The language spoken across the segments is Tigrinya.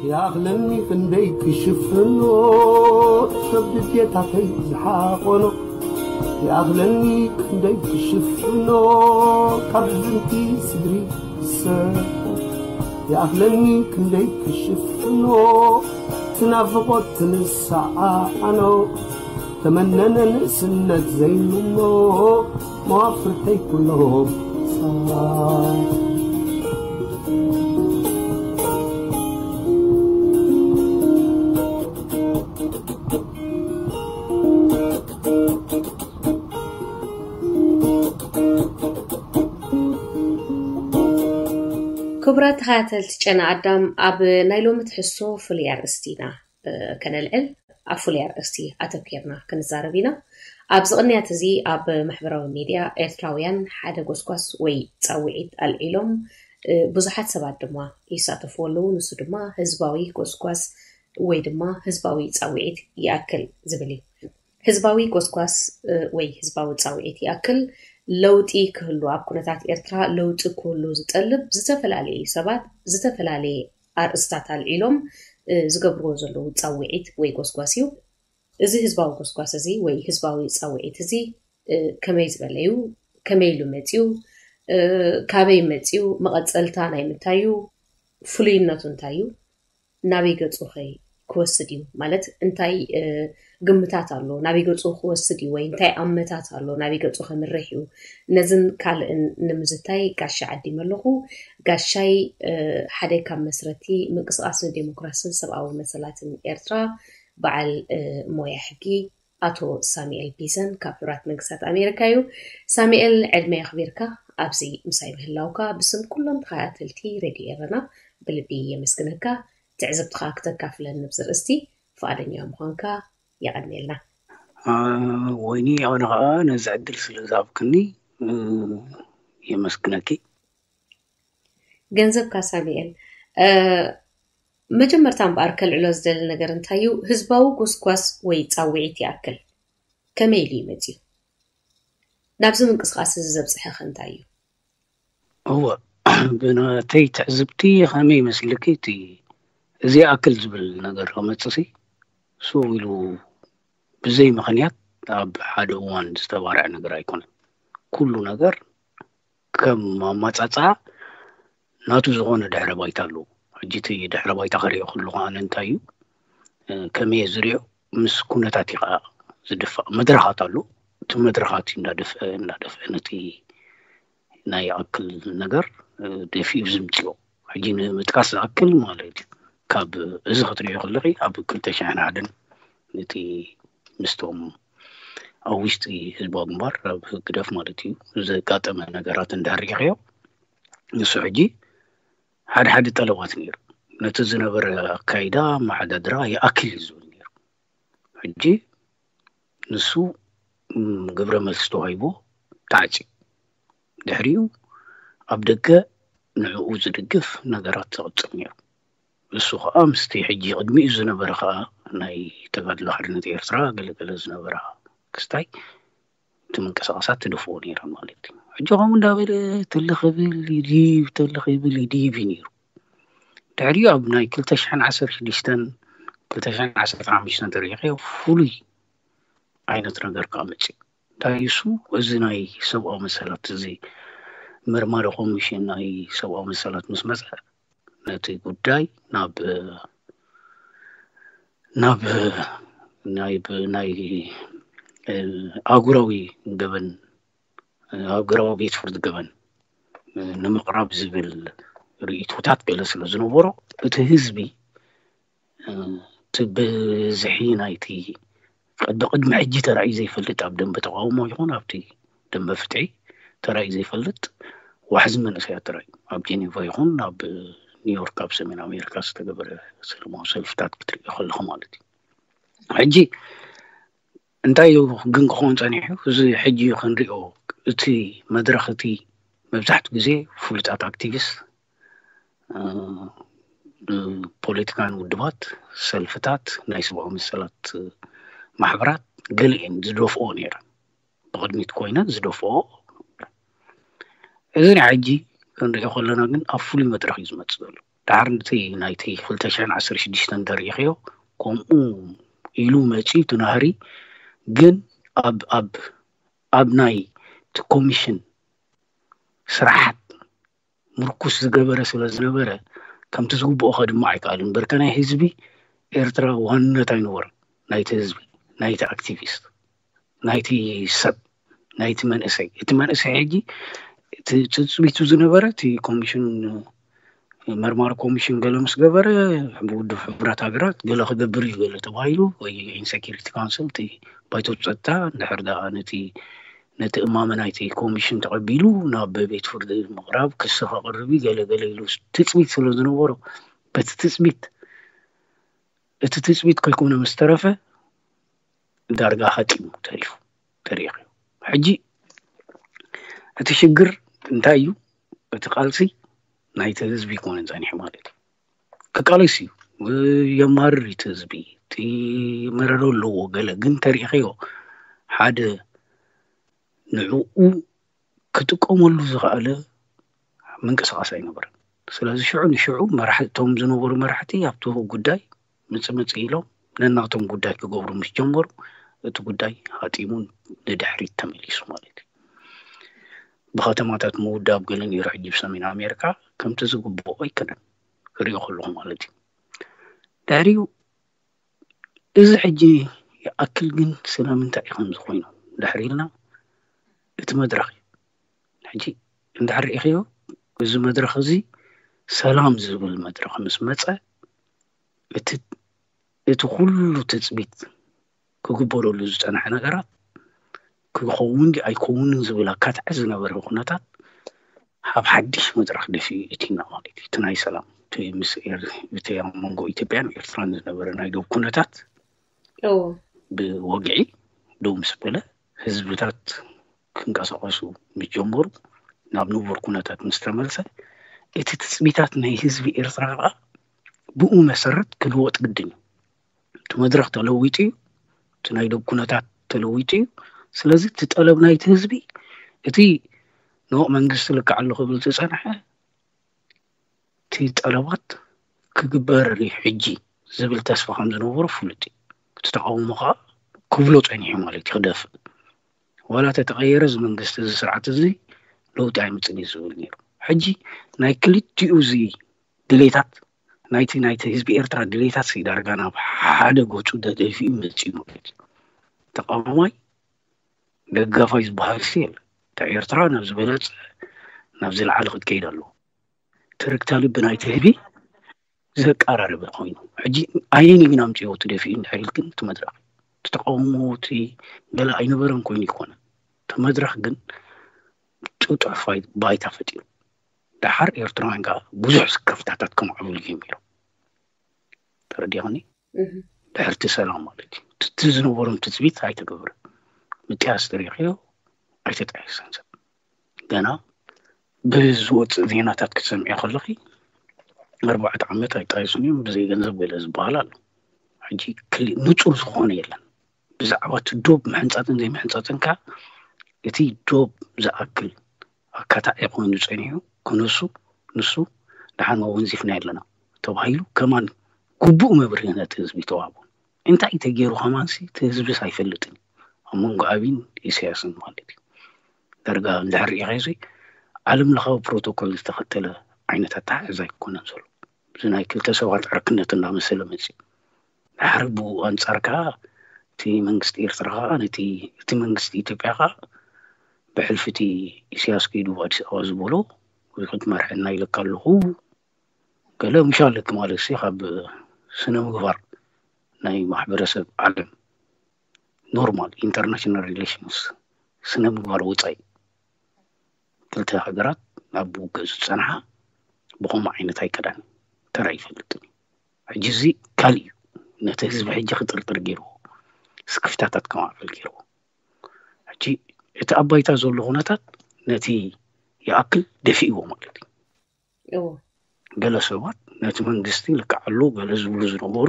ይኣኽለኒ ክንደይ ክሽፍኖ ሰብ ድሌታተይ ዝሓቆኖ፣ ይኣኽለኒ ክንደይ ክሽፍኖ ካብ ዝንቲ ስድሪ ዝሰ፣ ይኣኽለኒ ክንደይ ክሽፍኖ ትናፍቖት ትንሳዓኖ፣ ተመነነ ንእስነት ዘይምኖ መዋፍርተይ ኩሎም ሳ። ክቡራት ተኸታተልቲ ጨና ኣዳም፣ ኣብ ናይ ሎሚ ትሕዝቶ ፍሉይ ኣርእስቲ ኢና፣ እ፣ ከነልዕል፣ ኣብ ፍሉይ ኣርእስቲ ኣተኲርና ክንዛረብ ኢና። ኣብዚ ቅንያት እዚ ኣብ ማሕበራዊ ሚድያ ኤርትራውያን ሓደ ጎስጓስ ወይ ጻውዒት ኣልዒሎም፣ እ፣ ብዙሓት ሰባት ድማ ይሳተፍዎ ኣለዉ። ንሱ ድማ ህዝባዊ ጎስጓስ ወይ ድማ ህዝባዊ ጻውዒት ይኣክል ዝብል እዩ። ህዝባዊ ጎስጓስ፣ እ፣ ወይ ህዝባዊ ጻውዒት ይኣክል ለውጢ ክህሉ፣ ኣብ ኩነታት ኤርትራ ለውጢ ክህሉ ዝጠልብ ዝተፈላለዩ ሰባት ዝተፈላለየ ኣርእስታት ኣልዒሎም፣ እ፣ ዝገብርዎ ዘለዉ ጻውዒት ወይ ጎስጓስ እዩ። እዚ ህዝባዊ ጎስጓስ እዚ ወይ ህዝባዊ ጻውዒት እዚ፣ እ፣ ከመይ ዝበለ እዩ? ከመይ ኢሉ መጺኡ? እ፣ ካበይ መጺኡ? መቐጸልታ ናይ ምንታይ እዩ? ፍሉይነቱ እንታይ እዩ? ናበይ ገጹ ኸ ክወስድ እዩ? ማለት እንታይ፣ እ፣ ግምታት ኣሎ? ናበይ ገጹ ክወስድ እዩ? ወይ እንታይ ኣመታት ኣሎ? ናበይ ገጹ ከምርሕ እዩ? ነዝን ካልእን ንምዝታይ ጋሻ ዓዲመ ኣለኹ። ጋሻይ፣ እ፣ ሓደ ካብ መስረቲ ምንቅስቓስ ንዴሞክራስን ሰብኣዊ መሰላትን ኤርትራ፣ በዓል፣ እ፣ ሞያ ሕጊ ኣቶ ሳሙኤል ቢሰን ካብ ሕቡራት መንግስታት ኣሜሪካ እዩ። ሳሙኤል፣ ዕድመ ኣኽቢርካ ኣብዚ ምሳይ ምህላውካ ብስም ኩሎም ተኸታተልቲ ሬድዮ ኤረና ብልቢ የመስግነካ። ትዕዝብትኻ ክተካፍለን ንብዚ ርእስቲ ፍቓደኛ ምዃንካ የቐንየልና። አ፣ ወይኒ፣ ኣነ ኸኣ ነዚ ዕድል ስለ ዝሃብክኒ፣ እ፣ የመስግነኪ። ገንዘብካ ሳሙኤል፣ እ፣ መጀመርታ እምበኣር ከልዕሎ ዝደሊ ነገር እንታይ እዩ? ህዝባዊ ጎስጓስ ወይ ጻውዒት ይኣክል ከመይ ኢሉ እዩ መጺኡ? ናብዚ ምንቅስቓስ እዚ ዘብጽሐኸ እንታይ እዩ? እወ፣ ብናተይ ትዕዝብቲ ከመይ ይመስልኪ? እቲ፣ እዚ ይኣክል ዝብል ነገር ክመጽእሲ፣ ስው ኢሉ ብዘይ ምኽንያት ኣብ ሓደ እዋን ዝተባርዐ ነገር ኣይኮነን። ኩሉ ነገር ከም ኣማጻጽኣ ናቱ ዝኾነ ድሕረ ባይታ ኣለዎ። ሕጂ እቲ ድሕረ ባይታ ክሪኦ ከለኹ ኣነ እንታይ እዩ፣ እ፣ ከመይ እየ ዝሪኦ፣ ምስ ኩነታት እዩ ኸዓ ዝድፋእ። መድረኻት ኣሎ። እቲ መድረኻት እዩ እንዳደፍአ፣ እንዳደፍአ ነቲ ናይ ይኣክል ነገር፣ እ፣ ደፊኡ ዝምፅኦ። ሕጂ ንምጥቃስ ዝኣክል ማለት እዩ፣ ካብ እዚ ክትሪኦ ከለኺ ኣብ ክልተ ሽሕን ሓደን እቲ ምስቶም ኣብ ውሽጢ ህዝባዊ ግንባር ኣብ ህግደፍ ማለት እዩ ዘጋጠመ ነገራት እንድሕር ሪኢኽዮ፣ ንሱ ሕጂ ሓደ ሓደ ጠለባት ነይሩ። ነቲ ዝነበረ ኣካይዳ፣ ኣመሓዳድራ ይኣክል እዩ ዝብል ነይሩ። ሕጂ ንሱ፣ ም፣ ግብረ መልሲ ተዋሂቦ ተዓጽዩ። ድሕሪኡ ኣብ ደገ ንዕኡ ዝድግፍ ነገራት ዝቕጽል ነይሩ። እሱ ኸኣ ምስቲ ሕጂ ቅድሚኡ ዝነበረ ኸኣ ናይ ተጋድሎ ሓርነት ኤርትራ ገለገለ ዝነበራ ክስታይ እቲ ምንቅስቓሳት ትደፍኦ ነይረን ማለት እዩ። ሕጂ ከምኡ እንዳበለ ተለ ክብል ይድይብ፣ ተለ ክብል ይድይብ እዩ ነይሩ። ድሕሪኡ ኣብ ናይ ክልተ ሽሕን ዓሰርተ ሽዱሽተን ክልተ ሽሕን ዓሰርተ ሓሙሽተን ተሪኢኸዮ ፍሉይ ዓይነት ነገር ከኣ መጺኡ። እንታይ እሱ፣ እዚ ናይ ሰብኣዊ መሰላት፣ እዚ መርማሪ ኮሚሽን ናይ ሰብኣዊ መሰላት ምስ መጸ፣ ነቲ ጉዳይ ናብ፣ ናብ ናይ፣ ብ-፣ ናይ፣ እ፣ ኣህጉራዊ ገበን፣ ኣህጉራዊ ቤት ፍርዲ ገበን፣ እ፣ ንምቕራብ ዝብል ርእይቶታት ገለ ስለ ዝነበሮ፣ እቲ ህዝቢ፣ እ፣ እቲ ብዝሒ ናይቲ ቅድ-፣ ቅድሚ ሕጂ ተራእዩ ዘይፈልጥ፣ ኣብ ደንበ ተቃውሞ ይኹን ኣብቲ ደንበ ፍትሒ ተራእዩ ዘይፈልጥ ዋሕዚ መንእሰያት ተራእዩ። ኣብ ጄኔቫ ይኹን ኣብ ኒውዮርክ፣ ኣብ ሰሜን ኣሜሪካ ዝተገበረ ሰላማዊ ሰልፍታት ክትርኢ ከለኹ ማለት እዩ። ሕጂ እንታይ እዩ ግን ክኸውን ጸኒሑ? እዚ ሕጂ ክንሪኦ፣ እቲ መድረኽ እቲ መብዛሕትኡ ግዜ ፍሉጣት ኣክቲቪስት፣ እ፣ ብፖለቲካን ውድባት፣ ሰልፍታት፣ ናይ ሰብኣዊ መሰላት ማሕበራት ገሊኤን ዝደፍኦ ነይረን። ብቕድሚት ኮይነን ዝደፍኦ። እዚ ናይ ሕጂ ክንሪኦ ከለና ግን ኣብ ፍሉይ መድረኽ እዩ ዝመጽእ ዘሎ። ዳሕር ነቲ ናይቲ ክልተ ሽሕን ዓሰርተ ሽዱሽተን ተሪኢኽዮ፣ ከምኡ ኢሉ መጺኡ እቲ ናህሪ። ግን ኣብ ኣብ ኣብ ናይ እቲ ኮሚሽን ስራሓት ምርኩስ ዝገበረ ስለ ዝነበረ፣ ከምቲ ዝግብኦ ከድምዕ ኣይከኣልን። በርከ ናይ ህዝቢ ኤርትራ ዋንነት ኣይነበሮን። ናይቲ ህዝቢ፣ ናይቲ ኣክቲቪስት፣ ናይቲ ሰብ፣ ናይቲ መንእሰይ፣ እቲ መንእሰይ ሕጂ እቲ ትጽቢቱ ዝነበረ እቲ ኮሚሽን፣ መርማሪ ኮሚሽን ገለ ምስ ገበረ፣ ብውድብ ሕቡራት ሃገራት ገለ ክገብር እዩ ገለ ተባሂሉ፣ ወይ ኢንሴኪሪቲ ካውንስል እቲ ባይቶ ጸጥታ፣ እንድሕር ደኣ ነቲ ነቲ እማመ ናይቲ ኮሚሽን ተቐቢሉ ናብ ቤት ፍርዲ ምቕራብ፣ ክሲ ከቕርብ እዩ ገለ ገለ ኢሉ ትጽቢት ስለ ዝነበሮ፣ በቲ ትጽቢት፣ እቲ ትጽቢት ከይኮነ ምስ ተረፈ፣ ዳርጋ ሃጢሙ ተሪፉ፣ ተሪፉ። ሕጂ እቲ ሽግር እንታይ እዩ? እቲ ቃልሲ ናይቲ ህዝቢ ይኮነን ጸኒሑ ማለት እዩ። ክቃለስ እዩ፣ የማርር እዩ እቲ ህዝቢ፣ እቲ መረረ ኣለዎ ገለ። ግን ተሪኢኸዮ፣ ሓደ ንዕኡ ክጥቀመሉ ዝኸኣለ ምንቅስቃስ ኣይነበረን። ስለዚ ሽዑ ንሽዑ መራሕቲ፣ እቶም ዝነበሩ መራሕቲ ኣብቲ ጉዳይ ምጽእ ምጽእ ኢሎም ነናቶም ጉዳይ ክገብሩ ምስ ጀመሩ፣ እቲ ጉዳይ ሃጢሙን ንድሕሪት ተመሊሱ ማለት እዩ። ብከተማታት ምውዳብ ገለ ነይሩ። ሕጂ ብሰሜን ኣሜሪካ ከምቲ ዝግብኦ ኣይከነን፣ ክሪኦ ከለኹ ማለት እዩ። ድሕሪኡ እዚ ሕጂ ይኣክል፣ ግን ስለምንታይ እዩ ከምዚ ኮይኑ ድሕሪ ኢልና፣ እቲ መድረኽ እዩ። ሕጂ እንድሕር ርኢኽዮ፣ እዚ መድረኽ እዚ ሰላም ዝብል መድረኽ ምስ መጸ፣ እቲ እቲ ኩሉ ትጽቢት ክግበረሉ ዝጸንሐ ነገራት ክኸውን ድዩ ኣይከውንን ዝብል ኣካትዐ ዝነበረ ኩነታት፣ ኣብ ሓድሽ መድረኽ ደፊኡ እቲና ማለት እዩ። እቲ ናይ ሰላም፣ እቲ ምስ ኤር-፣ እቲ ኣብ መንጎ ኢትዮጵያን ኤርትራን ዝነበረ ናይ ዶብ ኩነታት እዎ። ብወግዒ ደው ምስ በለ፣ ህዝብታት ክንቀሳቐሱ ምስ ጀመሩ፣ ናብ ንቡር ኩነታት ምስ ተመልሰ፣ እቲ ትጽቢታት ናይ ህዝቢ ኤርትራ ከኣ ብኡ መሰረት ክልወጥ ግድን እዩ። እቲ መድረኽ ተለዊጡ እዩ፣ እቲ ናይ ዶብ ኩነታት ተለዊጡ እዩ። ስለዚ እቲ ጠለብ ናይቲ ህዝቢ፣ እቲ ንወቕ መንግስቲ ልክዕ ኣሎ ክብል ዝጸንሐ፣ እቲ ጠለባት ክግበር እዩ ሕጂ ዝብል ተስፋ ከም ዝነበሮ ፍሉጥ እዩ። እቲ ተቃውሞ ከዓ ክብሎ ጸኒሑ ማለት እዩ፣ ክደፍእ። ዋላ ተተቐየረ እዚ መንግስቲ፣ እዚ ስርዓት እዚ ለውጢ ኣይምጽን እዩ ዝብል ነይሩ። ሕጂ ናይ ክልቲኡ እዚ ድሌታት፣ ናይቲ ናይቲ ህዝቢ ኤርትራ ድሌታት ሲ ዳርጋ ናብ ሓደ ገጹ ተደፊኡ መጺኡ ማለት እዩ። ተቃዋማይ ደጋፋይ ዝበሃል ሲ የለ። እታ ኤርትራ ናብ ዝበለጸ፣ ናብ ዝለዓለ ክትከይድ ኣለዎ። ትርክታ ልቢ ናይቲ ህዝቢ ዘቀራረበ ኮይኑ፣ ሕጂ ኣየን ግን ኣምጽኦ ትደፊኡ እንድሕር ኢልክን፣ እቲ መድረኽ፣ እቲ ተቃውሞ፣ እቲ ገለ ኣይነበረን ኮይኑ ይኮነ። እቲ መድረኽ ግን ጥጡሕ ፋይ-፣ ባይታ ፈጢሩ። ደሓር ኤርትራውያን ከዓ ብዙሕ ስክፍታታት ከማዕብሉ ጀሚሮም። ተረዲእኽኒ? እህ። ድሕርቲ ሰላም ማለት እዩ። እቲ፣ እቲ ዝነበሮም ትጽቢት ኣይተገብረን። ምጥያስ ተሪኽዮ ኣይተጣየሰን ሰብ። ገና ብዝወጽእ ዜናታት ክትሰምዒ ከለኺ፣ ኣርባዕተ ዓመት ኣይጣየሱን እዮም፣ ብዘይ ገንዘብ ገለ ዝበሃል ኣሎ። ሕጂ ክሊ-፣ ንጹር ዝኾነ የለን። ብዛዕባ እቲ ዶብ ምሕንጻጽን ዘይምሕንጻጽን ከኣ፣ እቲ ዶብ ዝኣክል ኣካታዒ ኮይኑ ጸኒሑ ክነሱ፣ ንሱ ደሓን ወንዚፍና ኣለና ተባሂሉ ከማን ግቡእ መብርሂ ነቲ ህዝቢ ተዋህቦ። እንታይ ተገይሩ ከማንሲ እቲ ህዝብስ ኣይፈልጥን እዩ። ኣብ መንጎ ኣብይን ኢሳያስን ማለት እዩ። ዳርጋ እንድሕር ርኢኻ እዚ ዓለም ለኻዊ ፕሮቶኮል ዝተኸተለ ዓይነት ኣተሓሕዛ ኣይኮነን ዘሎ። እዚ ናይ ክልተ ሰባት ዕርክነት እናመሰለ መጺኡ። ድሓር ብኡ ኣንጻር ከኣ እቲ መንግስቲ ኤርትራ ከኣ ነቲ፣ እቲ መንግስቲ ኢትዮጵያ ከኣ ብሕልፊ እቲ ኢሳያስ ከይዱ ኣብ ኣዲስ ኣበባ ዝበሎ፣ "ወይ ክትመርሐና ኢለካ ኣለኹ" ገለ ምሽ ኣለኪ ማለት ሲ ካብ ስነ ምግባር ናይ ማሕበረሰብ ዓለም፣ ኖርማል ኢንተርናሽናል ሪሌሽንስ፣ ስነ ምግባር ወጻኢ ክልተ ሃገራት ናብ ውግእ ዝጸንሓ ብኸምኡ ዓይነት ኣይከዳን ተራ ይፈልጥን እዩ። ሕጂ እዚ ካልእ እዩ። ነቲ ህዝቢ ሕጂ ክጥርጥር ገይርዎ፣ ስክፍታታት ከማዕብል ገይርዎ። ሕጂ እቲ ኣብ ባይታ ዘሎ ኩነታት ነቲ ይኣክል ደፊእዎ ማለት እዩ። እዎ። ገለ ሰባት ነቲ መንግስቲ ልክዕ ኣሎ ገለ ዝብሉ ዝነበሩ፣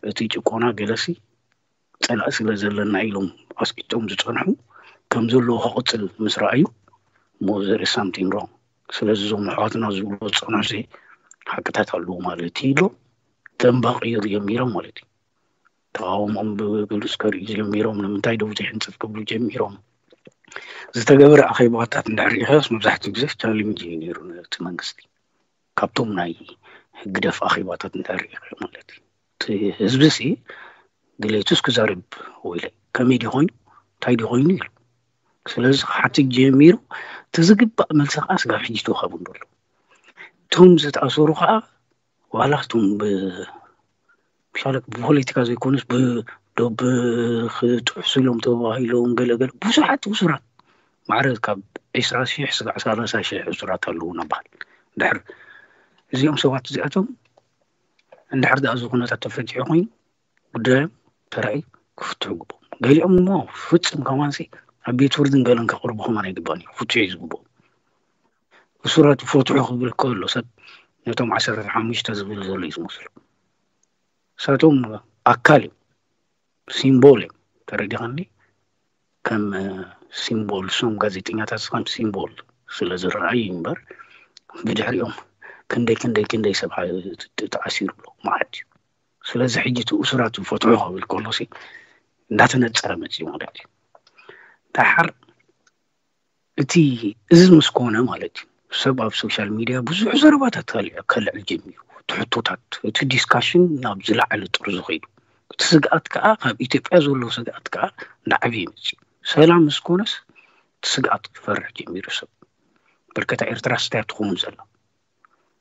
እቲ ጭቆና ገለሲ ጸላኢ ስለ ዘለና ኢሎም ኣስቂጦም ዝጸንሑ፣ ከም ዘለዎ ክቕጽል ምስ ረኣዩ፣ እሞ there is something wrong። ስለዚ እዞም ኣሕዋትና ዝብልዎ ዝጸንሑ ሲ ሓቅታት ኣለዉ ማለት እዩ ኢሎም ተንባቂሩ ጀሚሮም ማለት እዩ። ተቃውሞም ብግሉፅ ከርእዩ ጀሚሮም። ንምንታይ ደው ዘይሕንፅፍ ክብሉ ጀሚሮም። ዝተገበረ ኣኼባታት እንድሕር ሪኢኻስ መብዛሕትኡ ግዜ ቻሌንጅ እዩ ነይሩ ነቲ መንግስቲ ካብቶም ናይ ህግደፍ ኣኼባታት እንድሕር ሪኢኻ ማለት እዩ። እቲ ህዝቢ ሲ ድሌቱስ ክዛረብ ወይለ ከመይ ድዩ ኮይኑ እንታይ ድዩ ኮይኑ ኢሉ ስለዚ ክሓትት ጀሚሩ። እቲ ዝግባእ መልሲ ከዓ ስጋብ ሕጂ ተዋሂቡ እንዶ ኣሎ። እቶም ዝተኣሰሩ ከዓ ዋላ እቶም ብ- ምሳሌ ብፖለቲካ ዘይኮኑስ ብዶብ ክጥሕሱ ኢሎም ተባሂሎም ገለገለ ብዙሓት እሱራት ማዕረ ካብ ዕስራ ሺሕ ስጋዕ ሰላሳ ሺሕ እሱራት ኣለዉ ነባል። ድሕር እዚኦም ሰባት እዚኣቶም እንድሕር ደኣ እዚ ኩነታት ተፈቲሑ ኮይኑ ጉዳዮም ተራእዩ ክፍትሑ ግቦም። ገሊኦም እሞ ፍጹም ከማንሲ ኣብ ቤት ፍርድን ገለን ከቕርቡ ከማን ኣይግባን እዩ። ክፍትሑ እዩ ዝግብኦም። እሱራት ፈትሑ ክብል ከሎ ሰብ ነቶም ዓሰርተ ሓሙሽተ ዝብል ዘሎ እዩ ዝመስሉ። እሳቶም ኣካል እዮም፣ ሲምቦል እዮም። ተረዲኻኒ? ከም ሲምቦል እሶም ጋዜጠኛታት ከም ሲምቦል ስለ ዝረኣዩ እምበር ብድሕሪኦም ክንደይ ክንደይ ክንደይ ሰብ ተኣሲሩ ኣሎ ማለት እዩ። ስለዚ ሕጂ እቲ እሱራት ፈትሑ ክብል ከሎ እንዳተነፀረ መፅዩ ማለት እዩ። ደሓር እቲ እዚ ምስ ኮነ ማለት እዩ ሰብ ኣብ ሶሻል ሚድያ ብዙሕ ዘረባታት ከልዕል ጀሚሩ። እቲ ሕቶታት እቲ ዲስካሽን ናብ ዝለዓለ ጥርዙ ከይዱ። እቲ ስግኣት ከዓ ካብ ኢትዮጵያ ዘሎ ስግኣት ከዓ ንዓብዪ መፅዩ። ሰላም ምስ ኮነስ እቲ ስግኣት ክፈርሕ ጀሚሩ ሰብ። በርከታ ኤርትራ ስታይ ትኸውን ዘላ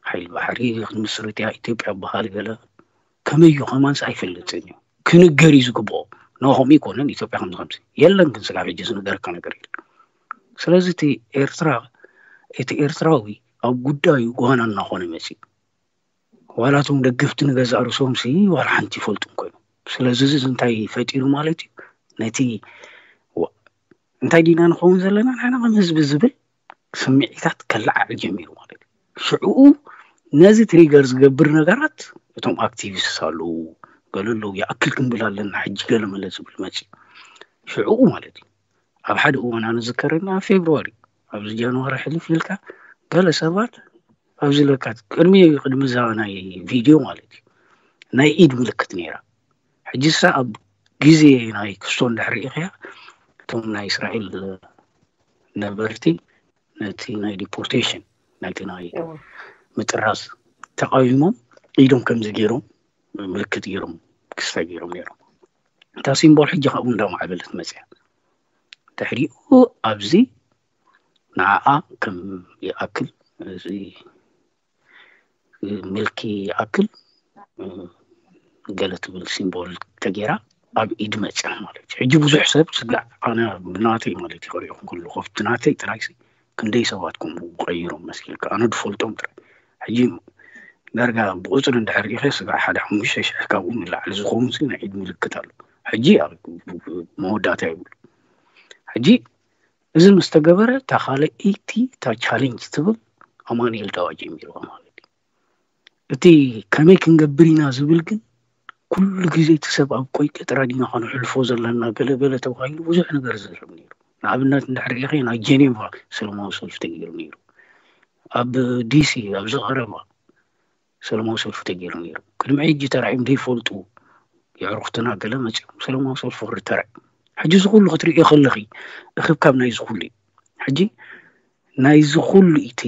ሓይሊ ባሕሪ ክንምስርት እያ ኢትዮጵያ በሃል ገለ ከመይ እዩ ከማንስ ኣይፈልጥን እዩ። ክንገር እዩ ዝግብኦ። ንኸምኡ ይኮነን ኢትዮጵያ ከምዚ ከምዚ የለን ግን ስጋብ ሕጂ ዝነገረካ ነገር የለን። ስለዚ እቲ ኤርትራ እቲ ኤርትራዊ ኣብ ጉዳዩ ጓና እናኾነ መፅዩ። ዋላ እቶም ደገፍቲ ንገዛእ ርእሶም ሲ ዋላ ሓንቲ ይፈልጡ ኮይኖም። ስለዚ እዚ እንታይ ፈጢሩ ማለት እዩ ነቲ እንታይ ዲና ንኸውን ዘለና ንሕና ከም ህዝቢ ዝብል ስምዒታት ከለዓዕል ጀሚሩ ማለት እዩ። ሽዕኡ ነዚ ትሪገር ዝገብር ነገራት እቶም ኣክቲቪስት ኣለዉ ገለ ኣለዉ ይኣክል ክንብል ኣለና ሕጂ ገለ መለ ዝብል መፂ ሽዕኡ ማለት እዩ። ኣብ ሓደ እዋን ኣነ ዝከረኒ ኣብ ፌብርዋሪ ኣብዚ ጃንዋሪ ሕልፍ ኢልካ ገለ ሰባት ኣብዚ ለካት ቅድሚ ቅድሚ እዛ ናይ ቪድዮ ማለት እዩ ናይ ኢድ ምልክት ነይራ። ሕጂ ሳ ኣብ ግዜ ናይ ክስቶ እንድሕር ሪኢኽያ እቶም ናይ እስራኤል ነበርቲ ነቲ ናይ ዲፖርቴሽን ናይቲ ናይ ምጥራዝ ተቃዊሞም ኢዶም ከምዚ ገይሮም ምልክት ገይሮም ክስተ ገይሮም ነይሮም። እታ ሲምቦል ሕጂ ካብኡ እንዳማዕበለት መፅያ። ድሕሪኡ ኣብዚ ንዓኣ ከም ይኣክል እዚ ምልኪ ይኣክል ገለ ትብል ሲምቦል ተገይራ ኣብ ኢድ መፅያ ማለት እዩ። ሕጂ ብዙሕ ሰብ ስጋዕ ኣነ ብናተይ ማለት እዩ ከሪኹም ከለኹ ኣብቲ ናተይ ጥራይ ክንደይ ሰባት ከምኡ ቀይሮም መስልካ ኣነ ዝፈልጦም ጥራይ ሕጂ ዳርጋ ብቁፅሪ እንድሕር ሪኢኸ ስጋዕ ሓደ ሓሙሽተ ሽሕ ካብኡ ንላዕሊ ዝኸውን ናይ ኢድ ምልክት ኣሎ። ሕጂ መወዳእታ ይብሉ። ሕጂ እዚ ምስ ተገበረ እታ ካልኣይቲ እታ ቻሌንጅ ትብል ኣማኑኤል ዳዋ ጀሚርዋ ማለት እዩ። እቲ ከመይ ክንገብር ኢና ዝብል ግን ኩሉ ግዜ እቲ ሰብ ኣብ ቆይ ቀጥራ ዲና ከነሕልፎ ዘለና ገለገለ ተባሂሉ ብዙሕ ነገር ዝዝረብ ነይሩ። ንኣብነት እንድሕር ሪኢኸ ናይ ጀኔቫ ሰለማዊ ሰልፊ ተገይሩ ነይሩ። ኣብ ዲሲ ኣብዚ ቀረባ ሰለማዊ ሰልፊ ተገይሩ ነይሩ። ቅድሚ ሕጂ ተራእዮም ዘይፈልጡ የዕሩኽትና ገለ መፂኦም ሰለማዊ ሰልፊ ክርተራዕ። ሕጂ እዚ ኩሉ ክትርእዮ ከለኺ እኽብካብ ናይዚ ኩሉ እዩ። ሕጂ ናይዚ ኩሉ እቲ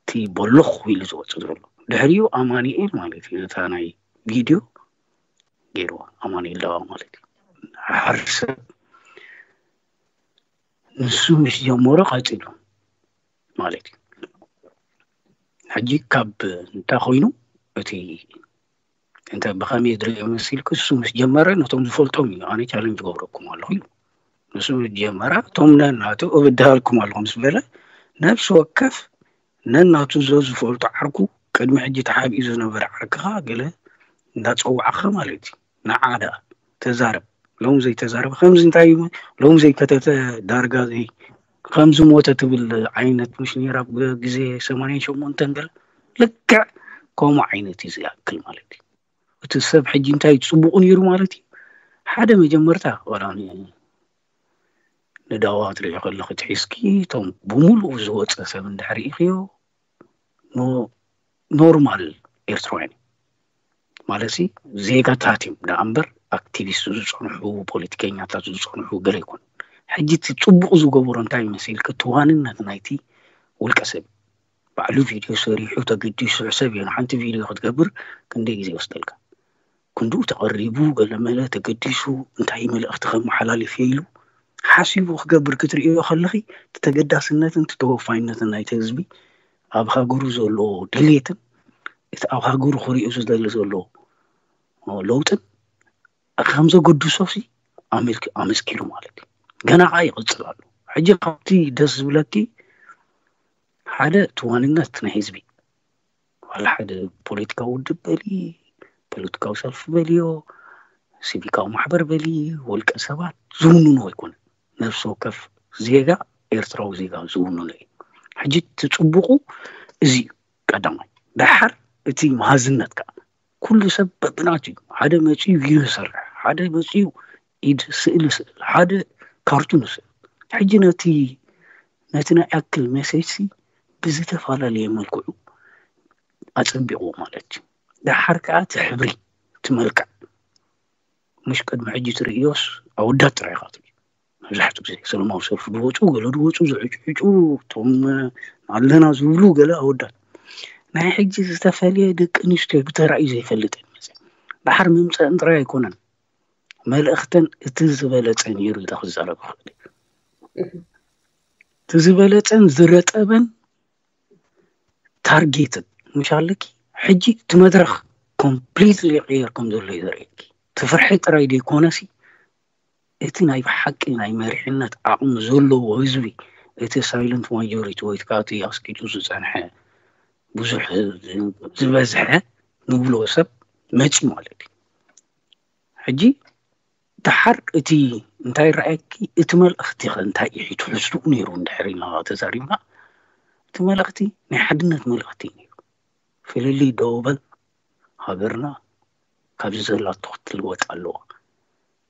እቲ በሎኽ ኢሉ ዝወፅእ ዘሎ ድሕሪኡ ኣማኒኤል ማለት እዩ ነታ ናይ ቪድዮ ገይርዋ ኣማኒኤል ዳዋ ማለት እዩ ሓደ ሰብ ንሱ ምስ ጀመሮ ቀፂሉ ማለት እዩ። ሕጂ ካብ እንታይ ኮይኑ እቲ እንተ ብኸመይ ዝሪኦ መሲልኩ እሱ ምስ ጀመረ ነቶም ዝፈልጦም እዩ ኣነ ቻለንጅ ገብረኩም ኣለኹ ኢሉ ንሱ ምስ ጀመረ እቶም ነናቱ እብድሃልኩም ኣለኹ ምስ በለ ነብሲ ወከፍ ነናቱ ዘዝፈልጦ ዓርኩ ቅድሚ ሕጂ ተሓቢኡ ዝነበረ ዓርክኻ ገለ እንዳፀዋዕኻ ማለት እዩ ንዓ ደኣ ተዛረብ ሎም ዘይተዛረበ ከምዚ እንታይ እዩ ሎም ዘይከተተ ዳርጋ ዘይ ከምዚ ሞተ ትብል ዓይነት ምሽ ነራ ግዜ ሰማንያን ሸሞንተን ገለ ልክዕ ከምኡ ዓይነት እዩ ዝኣክል ማለት እዩ እቲ ሰብ ሕጂ እንታይ ፅቡቁ ነይሩ ማለት እዩ ሓደ መጀመርታ ወላ ንዳዋ ትሪኦ ከለኺ ትሒዝኪ እቶም ብምሉኡ ዝወፀ ሰብ እንድሕር ኢኽዮ ኖርማል ኤርትራውያን ማለት ዜጋታት እዮም ደኣ እምበር ኣክቲቪስት ዝፀንሑ ፖለቲከኛታት ዝፀንሑ ገለ ይኮኑ። ሕጂ እቲ ፅቡቕ ዝገበሮ እንታይ ይመስል ክትዋንነት ናይቲ ውልቀ ሰብ ባዕሉ ቪድዮ ሰሪሑ ተገዲሱ ሰብ እዩ ንሓንቲ ቪድዮ ክትገብር ክንደይ ግዜ ይወስደልካ? ክንድኡ ተቐሪቡ ገለመለ ተገዲሱ እንታይ መልእኽቲ ከመሓላልፍ ኢሉ ሓሲቡ ክገብር ክትርእዮ ከለኺ እቲ ተገዳስነትን እቲ ተወፋይነትን ናይቲ ህዝቢ ኣብ ሃገሩ ዘሎ ድሌትን እቲ ኣብ ሃገሩ ክሪኦ ዝደሊ ዘሎ ለውጥን ከም ዘገድሶ ሲ ኣመስኪሩ ማለት እዩ። ገና ከዓ ይቕፅል ኣሎ። ሕጂ ካብቲ ደስ ዝብለኪ ሓደ እቲ ዋንነት ናይ ህዝቢ ዋላ ሓደ ፖለቲካዊ ውድብ በሊ ፖለቲካዊ ሰልፊ በልዮ ሲቪካዊ ማሕበር በሊ ውልቀ ሰባት ዝውንኑ ኣይኮነን። ነፍሲ ወከፍ ዜጋ ኤርትራዊ ዜጋ ዝውንኑ እዩ። ሕጂ እቲ ፅቡቁ እዚ እዩ ቀዳማይ። ደሓር እቲ መሃዝነት ከዓ ኩሉ ሰብ በብናቱ እዩ። ሓደ መፂኡ ቪድዮ ይሰርሕ፣ ሓደ መፂኡ ኢድ ስእሊ ስእል፣ ሓደ ካርቱን ስእል። ሕጂ ነቲ ነቲ ናይ ኣክል ሜሴጅ ሲ ብዝተፈላለየ መልክዑ ኣፀቢቑዎ ማለት እዩ። ደሓር ከዓ እቲ ሕብሪ እቲ መልክዕ ምሽ ቅድሚ ሕጂ ትርእዮስ ኣወዳት ጥራይ ኢኻ ትርኢ። መብዛሕትኡ ግዜ ሰለማዊ ሰልፊ ዝወፁ ገለ ዝወፁ ዝዕጭዕጩ እቶም ኣለና ዝብሉ ገለ ኣወዳት ናይ ሕጂ ዝተፈለየ ደቂ ኣንስትዮ ብተራእዩ ዘይፈልጥ መፅእ ደሓር ምምፀእን ጥራይ ኣይኮነን መልእኽተን እቲ ዝበለፀ ነይሩ ኢለ ክዛረብ ይኽእል እቲ ዝበለፀን ዝረጠበን ታርጌትን ምሽ ኣለኪ ሕጂ እቲ መድረኽ ኮምፕሊትሊ ይቕየር ከም ዘሎ እዩ ዘርእየኪ። እቲ ፍርሒ ጥራይ ዘይኮነሲ እቲ ናይ ብሓቂ ናይ መሪሕነት ዓቕሚ ዘለዎ ህዝቢ እቲ ሳይለንት ማጆሪቲ ወይ ከዓ እቲ ኣስቂጡ ዝፀንሐ ብዙሕ ዝበዝሐ ንብሎ ሰብ መፂ ማለት እዩ። ሕጂ ደሓር እቲ እንታይ ረኣየኪ እቲ መልእኽቲ ኸ እንታይ እዩ ትሕዝትኡ ነይሩ እንድሕር ኢልና ተዛሪብና እቲ መልእኽቲ ናይ ሓድነት መልእኽቲ እዩ ነይሩ። ፍልልይ ደው በል ሃገርና ካብዚ ዘላቶ ክትልወጥ ኣለዋ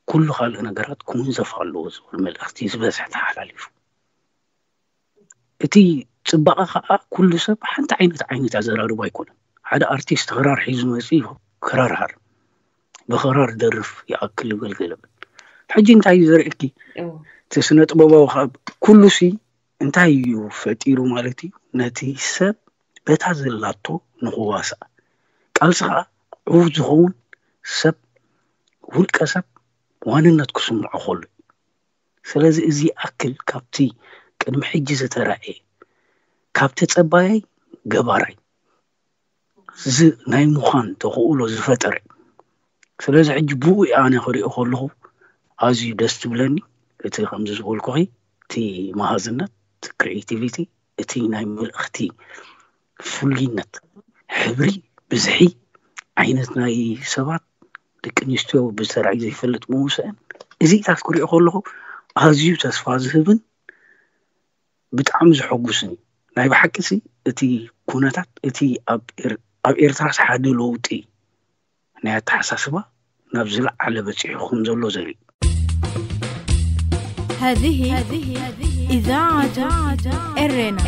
ኩሉ ካልእ ነገራት ክውንዘፍ ኣለዎ ዝብል መልእኽቲ ዝበዝሐ ተሓላሊፉ። እቲ ፅባቐ ከዓ ኩሉ ሰብ ሓንቲ ዓይነት ዓይነት ኣዘራርባ ኣይኮነን። ሓደ ኣርቲስት ክራር ሒዙ መፂኡ ክራር ሃር ብክራር ደርፍ ይኣክል ይበል ገለበል። ሕጂ እንታይ እዩ ዘርእኪ እቲ ስነ ጥበባዊ ከዓ ኩሉ ሲ እንታይ እዩ ፈጢሩ ማለት እዩ ነቲ ሰብ በታ ዘላቶ ንክዋሳእ ቃልሲ ከዓ ዕዉት ዝኸውን ሰብ ውልቀ ሰብ ዋንነት ክስምዖ ከሎ እዩ። ስለዚ እዚ ይኣክል ካብቲ ቅድሚ ሕጂ ዝተራእየ ካብ ተፀባያይ ገባራይ ናይ ምዃን ተኽእሎ ዝፈጠረ። ስለዚ ሕጂ ብኡ ኣነ ክሪኦ ከለኹ ኣዝዩ ደስ ትብለኒ። እቲ ከምዚ ዝበልኩኺ እቲ መሃዝነት፣ እቲ ክሪኤቲቪቲ፣ እቲ ናይ መልእኽቲ ፍሉይነት፣ ሕብሪ፣ ብዝሒ፣ ዓይነት ናይ ሰባት ደቂ ኣንስትዮ ብዝተራእዩ ዘይፈልጥ ምውስአን እዚታት ክሪኦ ከለኹ ኣዝዩ ተስፋ ዝህብን ብጣዕሚ ዘሐጉስን እዩ። ናይ ብሓቂ ሲ እቲ ኩነታት እቲ ኣብ ኤርትራስ ሓደ ለውጢ ናይ ኣተሓሳስባ ናብ ዝለዓለ በፂሑ ከም ዘሎ ዘርኢ هذه إذاعة إرينا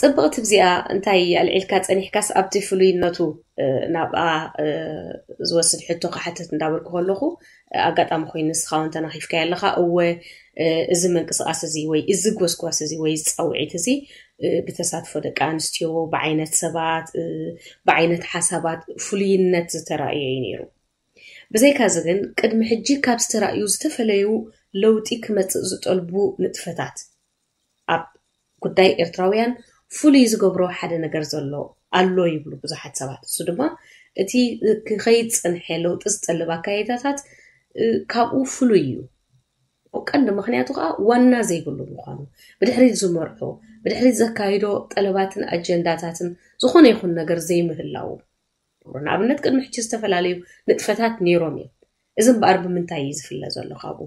ፅብቕቲ ብዚኣ እንታይ ኣልዒልካ ፀኒሕካስ ኣብቲ ፍሉይነቱ ናብኣ ዝወስድ ሕቶ ክሓትት እንዳበልኩ ከለኹ ኣጋጣሚ ኮይኑ ንስኻ እውን ተናኺፍካዮ ኣለኻ። እወ እዚ ምንቅስቃስ እዚ ወይ እዚ ጎስጓስ እዚ ወይ እዚ ፃውዒት እዚ ብተሳትፎ ደቂ ኣንስትዮ፣ ብዓይነት ሰባት፣ ብዓይነት ሓሳባት ፍሉይነት ዝተራእዮ እዩ ነይሩ። ብዘይካዚ ግን ቅድሚ ሕጂ ካብ ዝተራእዩ ዝተፈለዩ ለውጢ ክመፅእ ዝጠልቡ ንጥፈታት ኣብ ጉዳይ ኤርትራውያን ፍሉይ ዝገብሮ ሓደ ነገር ዘሎ ኣሎ ይብሉ ብዙሓት ሰባት። እሱ ድማ እቲ ክኸይድ ዝጸንሐ ለውጢ ዝጠልብ ኣካይዳታት ካብኡ ፍሉይ እዩ። ቀንዲ ምኽንያቱ ከዓ ዋና ዘይብሉ ምዃኑ፣ ብድሕሪት ዝመርሖ፣ ብድሕሪት ዘካይዶ ጠለባትን ኣጀንዳታትን ዝኾነ ይኹን ነገር ዘይምህላዉ። ንኣብነት ቅድሚ ሕጂ ዝተፈላለዩ ንጥፈታት ነይሮም እዮም። እዚ እምበኣር ብምንታይ እዩ ዝፍለ ዘሎ ካብኡ?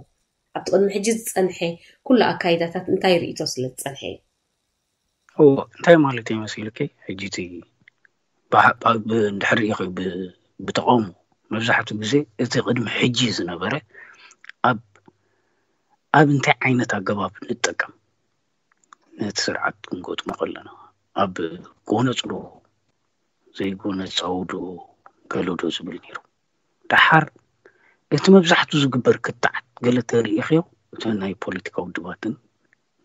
ኣብቲ ቅድሚ ሕጂ ዝጸንሐ ኩሉ ኣካይዳታት እንታይ ርእይቶ ስለ ዝጸንሐ እዩ? እዎ እንታይ ማለት እዩ መሲልኪ? ሕጂ እቲ ብሓ- ብ- እንድሕር ኢኺ ብ- ብተቃውሞ መብዛሕትኡ ግዜ እቲ ቅድሚ ሕጂ ዝነበረ ኣብ ኣብ እንታይ ዓይነት ኣገባብ ንጠቀም ነቲ ስርዓት ክንገጥሞ ከለና ኣብ ጎነጽ ዶ ዘይጎነጽ ኣውዶ ገለ ዶ ዝብል ነይሩ። ደሓር እቲ መብዛሕትኡ ዝግበር ክትዓት ገለ ተሪኢኽዮ እቲ ናይ ፖለቲካ ውድባትን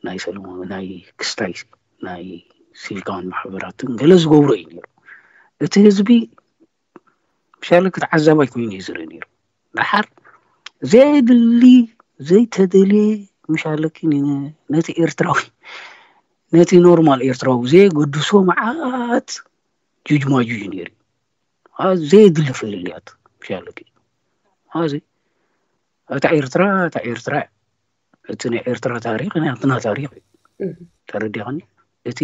ናይ ሰለማዊ ናይ ክስታይ ናይ ሲቪካውን ማሕበራትን ገለ ዝገብሮ እዩ ነይሩ። እቲ ህዝቢ ምሻለ ክትዓዛባይ ኮይኑ እዩ ዝርኢ ነይሩ። ደሓር ዘየድሊ ዘይተደልየ ምሻለኪ ነቲ ኤርትራዊ ነቲ ኖርማል ኤርትራዊ ዘየገድሶ መዓት ጁጅማጁጅ ነይሩ። ዘየድሊ ፍልልያት ምሻለኪ እዚ እታ ኤርትራ እታ ኤርትራ እቲ ናይ ኤርትራ ታሪክ ናትና ታሪክ እዩ። ተረዲኻኒ? እቲ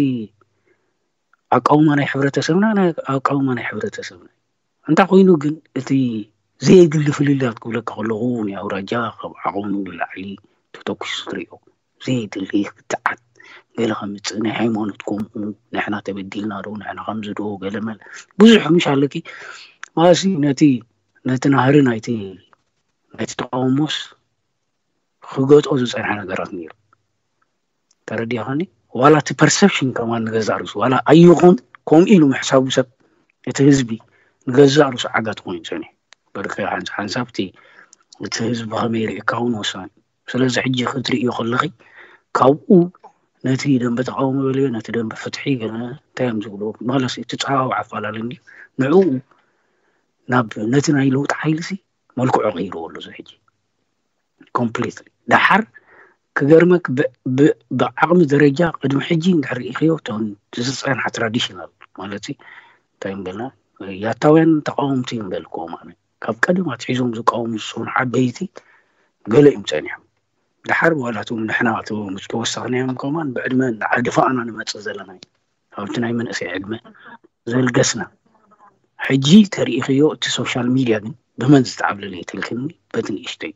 ኣቃውማ ናይ ሕብረተሰብና ኣቃውማ ናይ ሕብረተሰብና። እንታይ ኮይኑ ግን እቲ ዘየድሊ ፍልልያት ክብለካ ከለኹ ናይ ኣውራጃ ካብ ዓቕሙ ንላዕሊ ተተኩሱ ትሪኦ። ዘየድሊ ክትዓት ገለ ከምፅእ ናይ ሃይማኖት ከምኡ ንሕና ተበዲልና ዶ ንሕና ከምዚ ዶ ገለ መለ ብዙሕ ምሽ ኣለኪ። ማሲ ነቲ ነቲ ናህሪ ናይቲ ናይቲ ተቃውሞስ ክገጦ ዝፀንሐ ነገራት ነይሩ። ተረዲኻኒ? ዋላ እቲ ፐርሰፕሽን ከማን ንገዛእ ርእሱ ዋላ ኣይኹን ከምኡ ኢሉ ምሕሳቡ ሰብ እቲ ህዝቢ ንገዛእ ርእሱ ዓጋት ኮይኑ ፀኒሑ። በርካ ሓንሳብ እቲ ህዝቢ ከመይ ርኢካ እውን ወሳኒ። ስለዚ ሕጂ ክትርእዮ ከለኺ ካብኡ ነቲ ደንበ ተቃውሞ በልዮ ነቲ ደንበ ፍትሒ ገለ እንታይ እዮም ዝብልዎ ማለት እቲ ፀዋውዓ ኣፈላለ እንድዩ። ንዕኡ ናብ ነቲ ናይ ለውጢ ሓይሊ ሲ መልክዑ ቀይርዎ ኣሎ እዚ ሕጂ ኮምፕሊትሊ። ደሓር ክገርመክ ብዓቕሚ ደረጃ ቅድሚ ሕጂ እንድሕር ርኢኽዮ እቶም ዝፀንሓ ትራዲሽናል ማለት እንታይ ንበልና ያታውያን ተቃወምቲ ንበልክዎም ኣነ ካብ ቀደም ኣትሒዞም ዝቃወሙ ዝፀኑ ዓበይቲ ገለ እዮም ፀኒሖም። ደሓር ዋላ እቶም ንሕና እቶም ዝተወሰኽናዮም ከማን ብዕድመ እንዳዓደፋእና ንመፅእ ዘለና እዩ። ኣብቲ ናይ መንእሰይ ዕድመ ዘልገስና ሕጂ ተሪኢኽዮ እቲ ሶሻል ሚድያ ግን ብመን ዝተዓብለለ ይትልክኒ በቲ ንእሽተይ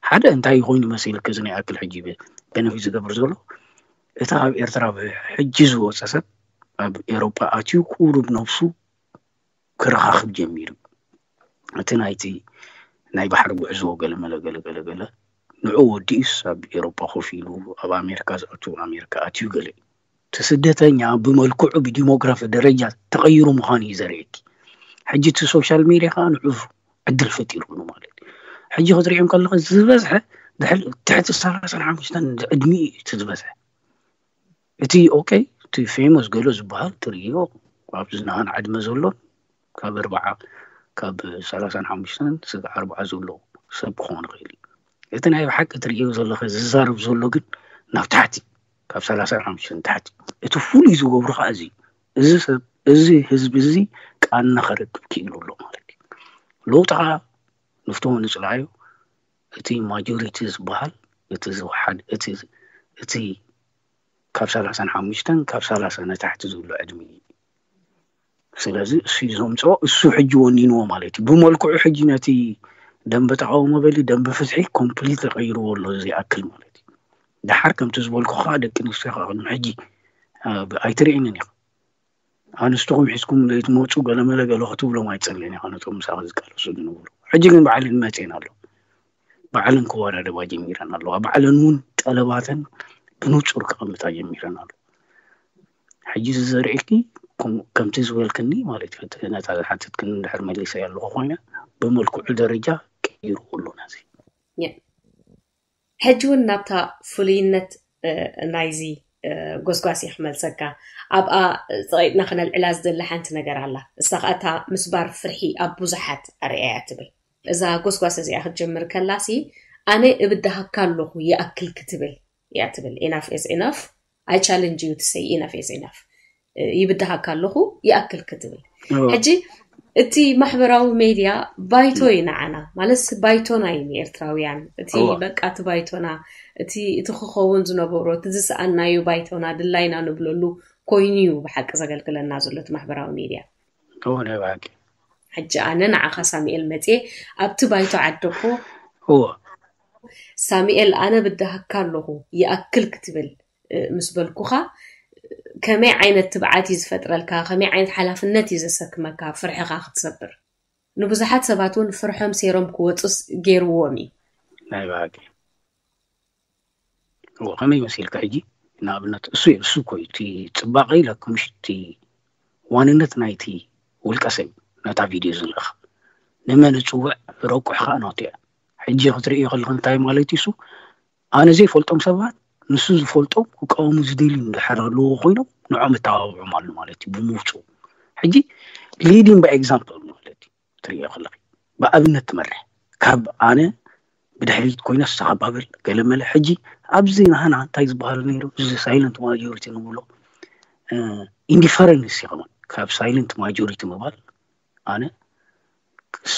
ሓደ እንታይ ኮይኑ መሲልክ እዚ ናይ ኣክል ሕጂ በነፊት ዝገብር ዘሎ እቲ ኣብ ኤርትራ ሕጂ ዝወፀ ሰብ ኣብ ኤሮጳ ኣትዩ ቁሩብ ነብሱ ክረኻኽብ ጀሚሩ። እቲ ናይቲ ናይ ባሕሪ ጉዕዞ ገለመለ ገለገለገለ ንዑ ወዲኡስ ኣብ ኤሮጳ ኮፍ ኢሉ ኣብ ኣሜሪካ ዝኣቱ ኣሜሪካ ኣትዩ ገለ እቲ ስደተኛ ብመልክዑ ብዲሞግራፊ ደረጃ ተቐይሩ ምዃኑ እዩ ዘርእየኪ። ሕጂ እቲ ሶሻል ሚድያ ከዓ ንዑ ዕድል ፈጢሩሉ ማለት እዩ። ሕጂ ክትሪኦም ከለኻ ዝበዝሐ ትሕቲ ሰላሳን ሓሙሽተን ዕድሚ እዩ እቲ ዝበዝሐ። እቲ ኦኬ እቲ ፌሞስ ገሎ ዝበሃል ትርእዮ ኣብዚ ንኣን ዕድመ ዘሎን ካብ ኣርባዓ ካብ ሰላሳን ሓሙሽተን ስጋዕ ኣርባዓ ዘሎ ሰብ ክኾን ይኽእል እዩ። እቲ ናይ ብሓቂ ትርእዮ ዘለኸ ዝዛረብ ዘሎ ግን ናብ ታሕቲ ካብ ሰላሳን ሓሙሽተን ታሕቲ እቲ ፍሉይ ዝገብሩ ከዓ እዚ እዚ ሰብ እዚ ህዝቢ እዚ ቃና ከረክብ ክኢሉ ኣሎ ማለት እዩ። ለውጢ ከዓ ንፍትዎ ንፅላዮ እቲ ማጆሪቲ ዝበሃል እቲ ዝወሓድ እቲ እቲ ካብ ሰላሳን ሓሙሽተን ካብ ሰላሳ ንታሕቲ ዝብሉ ዕድሚ እዩ። ስለዚ እሱ እዩ ዘምፅኦ እሱ ሕጂ ወኒንዎ ማለት እዩ። ብመልክዑ ሕጂ ነቲ ደንበ ተቃውሞ በሊ ደንበ ፍትሒ ኮምፕሊት ተቀይርዎ ኣሎ እዚ ይኣክል ማለት እዩ። ደሓር ከምቲ ዝበልኩ ከዓ ደቂ ኣንስትዮ ከዓ ቅድሚ ሕጂ ኣይትርእንን ኢኻ። ኣንስትኹም ሒዝኩም ዘይትመፁ ገለመለ ገለ ክትብሎም ኣይፀልእን ኢኻ ነቶም ምሳኻ ዝቃለሱ ዝነበሩ። ሕጂ ግን ባዕለን መፅኤን ኣሎ ባዕለን ክወዳደባ ጀሚረን ኣለዋ። ባዕለን እውን ጠለባተን ብንፁር ክቐምጣ ጀሚረን ኣለዋ። ሕጂ እዚ ዘርእየኪ ከምቲ ዝበልክኒ ማለት እዩ። ነታ ዝሓተትክኒ እንድሕር መሊሰ ኣለኹ ኮይነ ብመልክዑ ደረጃ ቀይሩ ኣሎ ነዚ። ሕጂ እውን ናብታ ፍሉይነት ናይዚ ጎስጓስ እየ ክመልሰካ። ኣብኣ ፀቂጥና ክነልዕላ ዝደሊ ሓንቲ ነገር ኣላ። እሳ ከዓ እታ ምስባር ፍርሒ ኣብ ብዙሓት ኣርእያ እያ ትብል። እዛ ጎስጓስ እዚኣ ክትጀምር ከላሲ ኣነ እብድሃካ ኣለኹ ይኣክል ክትብል እያ ትብል። Enough is enough. I challenge you to say enough is enough. ይብድሃካ ኣለኹ ይኣክል ክትብል። ሕጂ እቲ ማሕበራዊ ሜድያ ባይቶ እዩ ንዓና ማለት ባይቶና እዩ ንኤርትራውያን። እቲ በቃ እቲ ባይቶና እቲ እቲ ክኸውን ዝነበሮ እቲ ዝሰኣናዩ ባይቶና ድላይና ንብለሉ ኮይኑ እዩ ብሓቂ ዘገልግለና ዘሎ እቲ ማሕበራዊ ሜድያ። ሕጂ ኣነ ንዓኻ ሳሙኤል መፅየ ኣብቲ ባይቶ ዓደኮ ሳሙኤል ኣነ ብድሃካ ኣለኹ ይኣክል ክትብል ምስ በልኩኻ ከመይ ዓይነት ትብዓት እዩ ዝፈጥረልካ? ከመይ ዓይነት ሓላፍነት እዩ ዘሰክመካ? ፍርሕኻ ክትሰብር ንብዙሓት ሰባት እውን ፍርሖም ሴሮም ክወፁስ ገይርዎም እዩ። ናይ ብሓቂ ከመይ መሲልካ ሕጂ ንኣብነት እሱ እዩ እሱ እኮ እዩ እቲ ፅባቐ ኢለኩም ምሽ እቲ ዋንነት ናይቲ ውልቀ ሰብ ነታ ቪድዮ ዝልእኻ ንመን እፅውዕ ረቁሕ ከዓ ናቱ እያ። ሕጂ ክትርእዮ ከለኹ እንታይ ማለት እዩ እሱ ኣነ ዘይፈልጦም ሰባት ንሱ ዝፈልጦም ክቃወሙ ዝደልዩ እንድሕር ኣለዎ ኮይኖም ንዖም እተባብዖም ኣሎ ማለት እዩ ብምውፅኡ። ሕጂ leading by example ማለት እዩ ትርእዮ ከለኺ ብኣብነት ትመርሕ ካብ ኣነ ብድሕሪት ኮይነ ሳባብል ገለመለ ሕጂ ኣብዚ ናህና እንታይ ዝበሃል ነይሩ እዚ silent majority ንብሎ indifference ይኸውን ካብ silent majority ምባል ኣነ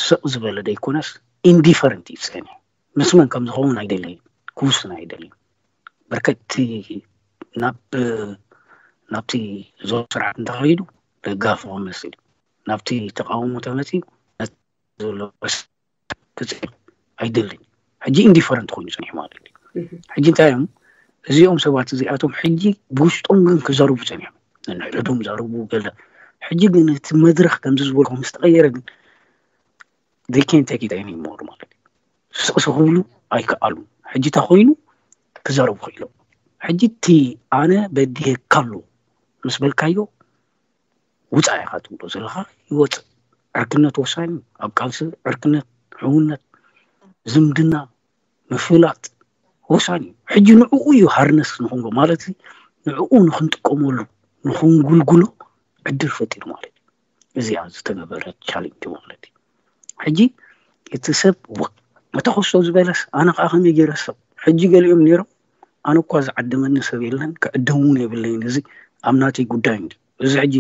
ስቕ ዝበለ ደይኮነስ indifferent ይፀኒ ምስ መን ከም ዝኸውን ኣይደለይን ክውስን ኣይደለይን በርከቲ ናብ ናብቲ ዞ ስርዓት እንተኸይዱ ደጋፊ ክመስል ናብቲ ተቃውሞ ተመፅኡ ዘሎ ክፅል ኣይደልን ሕጂ indifferent ኮይኑ ፀኒሑ ማለት እዩ ሕጂ እንታይ እዮም እዚኦም ሰባት እዚኣቶም ሕጂ ብውሽጦም ግን ክዛረቡ ፀኒሖም ንሕድሕዶም ዛረቡ ገለ ሕጂ ግን እቲ መድረክ ከምዚ ዝበልኩ ምስ ተቀየረ ግን they can't take it anymore ማለት እዩ ስቕስ ክብሉ ኣይከኣሉን ሕጂ እንታይ ኮይኑ ክዛረቡ ክኢሎም ሕጂ እቲ ኣነ በዲሄካ ኣሎ ምስ በልካዮ ውፃእ ኢኻ ትብሎ ዘለኻ ይወፅእ ዕርክነት ወሳኝ እዩ ኣብ ቃልሲ ዕርክነት ሕውነት ዝምድና ምፍላጥ ወሳኝ እዩ ሕጂ ንዕኡ እዩ harness ንኽንብሎ ማለት ንዕኡ ንክንጥቀመሉ ንክንጉልጉሎ ዕድል ፈጢሩ ማለት እዩ እዚኣ ዝተገበረ challenge ማለት እዩ ሕጂ እቲ ሰብ እተኸሶ ዝበለስ ኣነ ከዓ ከመይ ገይረ ሰብ ሕጂ ገሊኦም ነይሮም ኣነ እኳ ዝዓደመኒ ሰብ የለን ክዕደም እውን የብለይን እዚ ኣብ ናተይ ጉዳይ እንዲ እዚ ሕጂ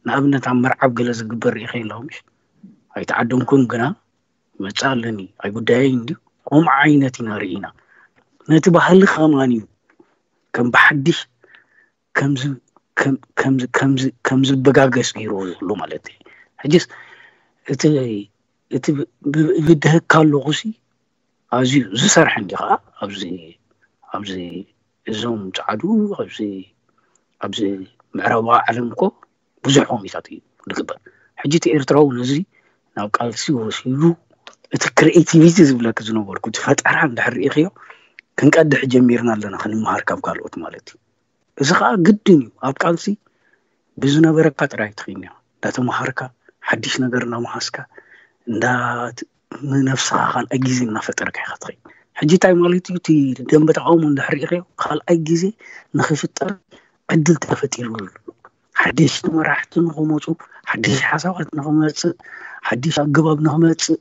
ንኣብነት ኣብ መርዓብ ገለ ዝግበር ርኢኸ ኣለኹ ምሽ ኣይተዓደምኩን ግና ይመፅእ ኣለኒ ኣይጉዳየይ እንዲ ከምኡ ዓይነት ኢና ርኢና ነቲ ባህሊ ከማን እዩ ከም ብሓድሽ ከም ዝበጋገስ ገይርዎ ዘሎ ማለት እዩ ሕጅስ እቲ ብድህካ ኣለኹ ሲ ኣዝዩ ዝሰርሐ እንዲ ከዓ ኣብዚ ኣብዚ እዞም ፃዕዱ ኣብዚ ኣብዚ ምዕራባዊ ዓለም እኮ ብዙሕ ኮሚታት እዩ ዝግበር ሕጂ እቲ ኤርትራዊ ነዚ ናብ ቃልሲ ወሲዱ እቲ ክሪኤቲቪቲ ዝብለክ ዝነበርኩ እቲ ፈጠራ እንድሕር ርኢኽዮ ክንቀድሕ ጀሚርና ኣለና ክንመሃር ካብ ካልኦት ማለት እዩ እዚ ከዓ ግድን እዩ ኣብ ቃልሲ ብዝነበረካ ጥራይ ትኽእል እንዳተምሃርካ ሓድሽ ነገር እናመሃዝካ እንዳ ንነብስኻ ካልኣይ ግዜ እናፈጠርካ ኢኻ ትኸይድ ሕጂ እንታይ ማለት እዩ እቲ ደንበ ተቃውሞ እንድሕር ርኢኽዮ ካልኣይ ግዜ ንኽፍጠር ዕድል ተፈጢሩ ሓደሽቲ መራሕቲ ንኽመፁ ሓደሽ ሓሳባት ንኽመፅእ ሓደሽ ኣገባብ ንኽመፅእ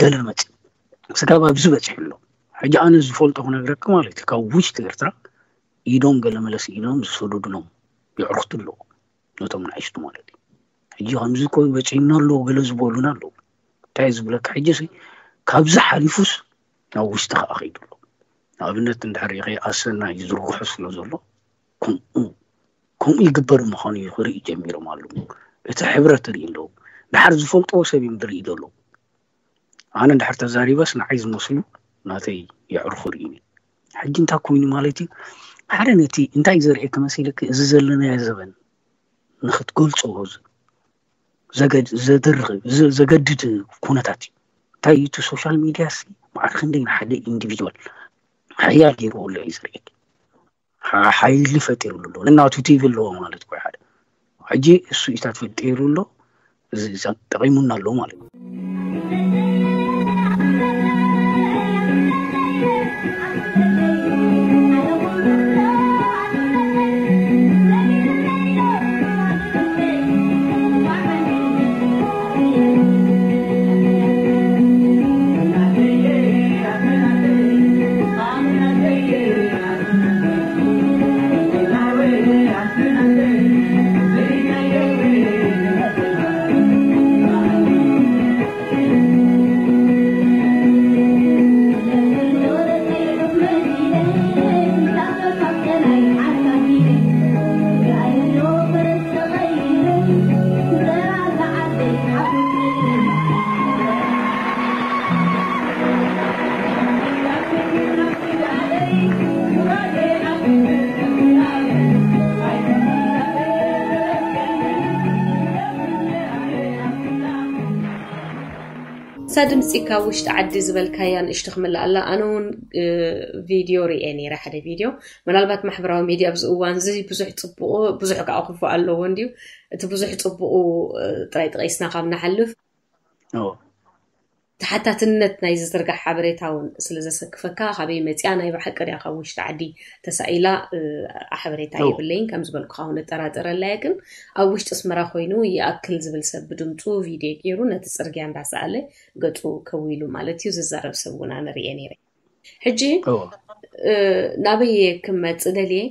ገለ መፅእ ስጋብ ኣብዚ በፂሑ ኣሎ ሕጂ ኣነ ዝፈልጦ ክነግረካ ማለት እዩ ካብ ውሽጢ ኤርትራ ኢዶም ገለ መለስ ኢሎም ዝሰደዱሎም የዕርክቱ ኣለዉ ነቶም ንኣሽቱ ማለት እዩ ሕጂ ከምዚ ኮ በፂሕና ኣለዉ ገለ ዝበሉና ኣለዉ እንታይ ዝብለካ ሕጂ ካብዚ ሓሊፉስ ናብ ውሽጢ ከዓ ከይዱ ኣሎ ንኣብነት እንድሕር ሪኸ ኣሰና እዩ ዝርግሑ ስለ ዘሎ ከምኡ ከምኡ ይግበር ምዃኑ እዩ ክርኢ ጀሚሮም ኣለዉ እቲ ሕብረት ርኢ ኣለዉ ድሓር ዝፈልጥዎ ሰብ እዮም ዝርኢ ዘለዉ ኣነ እንድሕር ተዛሪበስ ንዓይ ዝመስሉ ናተይ የዕርኹ ርእዩኒ ሕጂ እንታይ ኮይኑ ማለት እዩ ሓደ ነቲ እንታይ ዘርእየኪ መሲልኪ እዚ ዘለናዮ ዘበን ንክትገልፆ ዘደርኽ ዘገድድ ኩነታት እዩ እንታይ እዩ እቲ ሶሻል ሚድያ ሲ ማዕረ ክንደይ ንሓደ ኢንዲቪድዋል ሓያል ገይርዎ ኣሎ እዩ ዘርእየኪ ሓይሊ ፈጢሩ ኣሎ ነናቱ ቲቪ ኣለዎ ማለት ኮይ ሓደ ሕጂ እሱ ኢታት ፈጢሩ ኣሎ እዚ ጠቂሙና ኣሎ ማለት እዩ እዛ ድምፂ ካብ ውሽጢ ዓዲ ዝበልካያ ንእሽቶ ክምልኣላ። ኣነ እውን እ፣ ቪድዮ ርኤ ነይረ፣ ሓደ ቪድዮ። ምናልባት ማሕበራዊ ሚድያ ኣብዚ እዋን እዚ ብዙሕ ፅቡቁ፣ ብዙሕ ከዓ ክፉ ኣለዎ እንድዩ። እቲ ብዙሕ ፅቡቁ እ፣ ጥራይ ጠቂስና ካብ ንሓልፍ፣ ኦ፣ ተሓታትነት ናይ ዝዝርጋሕ ሓበሬታ እውን ስለ ዘሰክፈካ፣ ካበይ መፅያ፣ ናይ ብሓቂ ድያ ካብ ውሽጢ ዓዲ ተሳኢላ እ፣ ሓበሬታ ኦ፣ የብለይን። ከም ዝበልኩ እውን እጠራጠረላ እየ። ግን ኣብ ውሽጢ ኣስመራ ኮይኑ ይኣክል ዝብል ሰብ ብድምፁ ቪድዮ ገይሩ ነቲ ፅርግያ እንዳሰኣለ ገፁ ከዊሉ ማለት እዩ ዝዛረብ ሰብ እውን ኣነ ርኤ ነይረ። ሕጂ ኦ፣ እ፣ ናበይ ክመፅእ ደልየ፣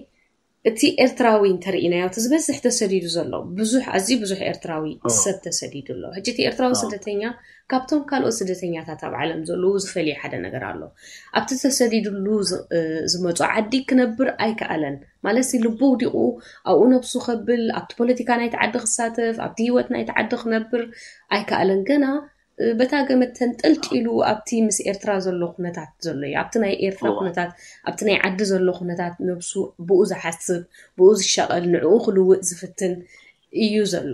እቲ ኤርትራዊ እንተርኢናዮ፣ እቲ ዝበዝሕ ተሰዲዱ ዘሎ፣ ብዙሕ፣ ኣዝዩ ብዙሕ ኤርትራዊ ኦ፣ ሰብ ተሰዲዱ ኣሎ። ሕጂ እቲ ኤርትራዊ ኦ፣ ስደተኛ ካብቶም ካልኦት ስደተኛታት ኣብ ዓለም ዘለዉ ዝፈልዮ ሓደ ነገር ኣሎ። ኣብቲ ተሰዲዱሉ ዝ- እ፣ ዝመጾ ዓዲ ክነብር ኣይከኣለን። ማለት ሲ ልቡ ውዲቑ ኣብኡ ነብሱ ከብል፣ ኣብቲ ፖለቲካ ናይቲ ዓዲ ክሳተፍ፣ ኣብቲ ህይወት ናይቲ ዓዲ ክነብር ኣይከኣለን። ገና እ፣ በታ ገመድ ተንጠልጢሉ ኣብቲ ምስ ኤርትራ ዘሎ ኩነታት ዘሎ እዩ። ኣብቲ ናይ ኤርትራ እዋ፣ ኩነታት፣ ኣብቲ ናይ ዓዲ ዘሎ ኩነታት ነብሱ ብኡ ዝሓስብ፣ ብኡ ዝሻቐል፣ ንዕኡ ክልውጥ ዝፍትን እዩ ዘሎ።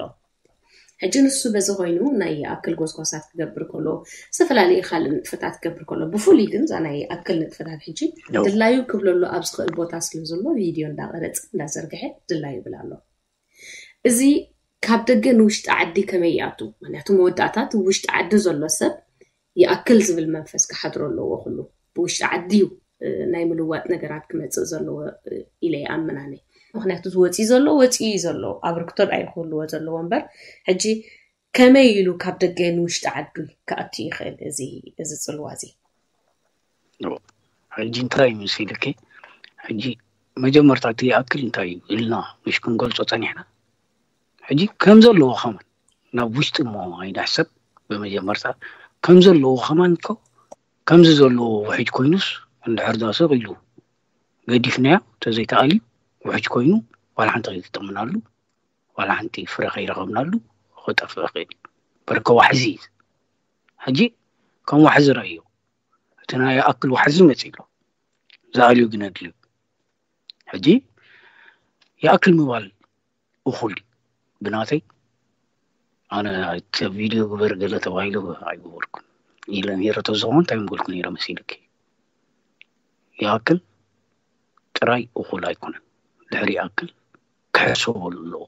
ሕጂ ንሱ በዚ ኮይኑ ናይ ኣክል ጎስጓሳት ክገብር ከሎ፣ ዝተፈላለዩ ካልእ ንጥፈታት ክገብር ከሎ፣ ብፍሉይ ግን እዛ ናይ ኣክል ንጥፈታት ሕጂ ዮ፣ ድላዩ ክብለሉ ኣብ ዝኽእል ቦታ ስለ ዘሎ ቪድዮ እንዳቐረጸ እንዳዘርግሐ ድላዩ ይብል ኣሎ። እዚ ካብ ደገ ንውሽጢ ዓዲ ከመይ ይኣቱ? ምክንያቱ መወዳእታ እቲ ውሽጢ ዓዲ ዘሎ ሰብ ይኣክል ዝብል መንፈስ ክሓድሮ ኣለዎ። ኩሉ ብውሽጢ ዓዲ እዩ እ፣ ናይ ምልዋጥ ነገራት ክመፅእ ዘለዎ እ፣ ኢለ ይኣምን ኣነ። ምክንያቱ እቲ ወፂኡ ዘሎ ወፂኡ እዩ ዘሎ፣ ኣበርክቶ ዳኣ እዩ ክህልዎ ዘለዎ እምበር። ሕጂ ከመይ ኢሉ ካብ ደገ ንውሽጢ ዓዱ ክኣቱ ይኽእል እዚ እዚ ፅልዋ እዚ? ዮ። ሕጂ እንታይ እዩ መሲልኪ? ሕጂ መጀመርታ እቲ ይኣክል እንታይ እዩ ኢልና ምሽ ክንገልጾ ጸኒሕና። ሕጂ ከም ዘለዎ ከማን ናብ ውሽጢ እሞ ኣይንሕሰብ። ብመጀመርታ ከም ዘለዎ ከማን እኮ ከምዚ ዘለዎ ውሕጅ ኮይኑስ እንድሕር ዳ ስቕ ኢሉ ገዲፍናዮ ተዘይተኣልዩ ውሕጅ ኮይኑ ዋላ ሓንቲ ከይትጠቕምናሉ ዋላ ሓንቲ ፍረ ከይረኸብናሉ ክጠፍእ ይኽእል እዩ። በርከ ዋሕዚ እዩ። ሕጂ ከም ዋሕዚ ረእዮ። እቲ ናይ ይኣክል ዋሕዚ መፂእ ኣሎ። ዝኣልዩ ግን ኣድልዩ። ሕጂ ይኣክል ምባል እኹል እዩ። ብናተይ ኣነ እቲ ቪድዮ ግበር ገለ ተባሂሉ ኣይገበርኩን ኢለ ነይረ። ተዝኸውን እንታይ ምበልኩ ነይረ መሲልኪ? ይኣክል ጥራይ እኹል ኣይኮነን። ድሕሪ ይኣክል ክሕሰበሉ ኣለዎ።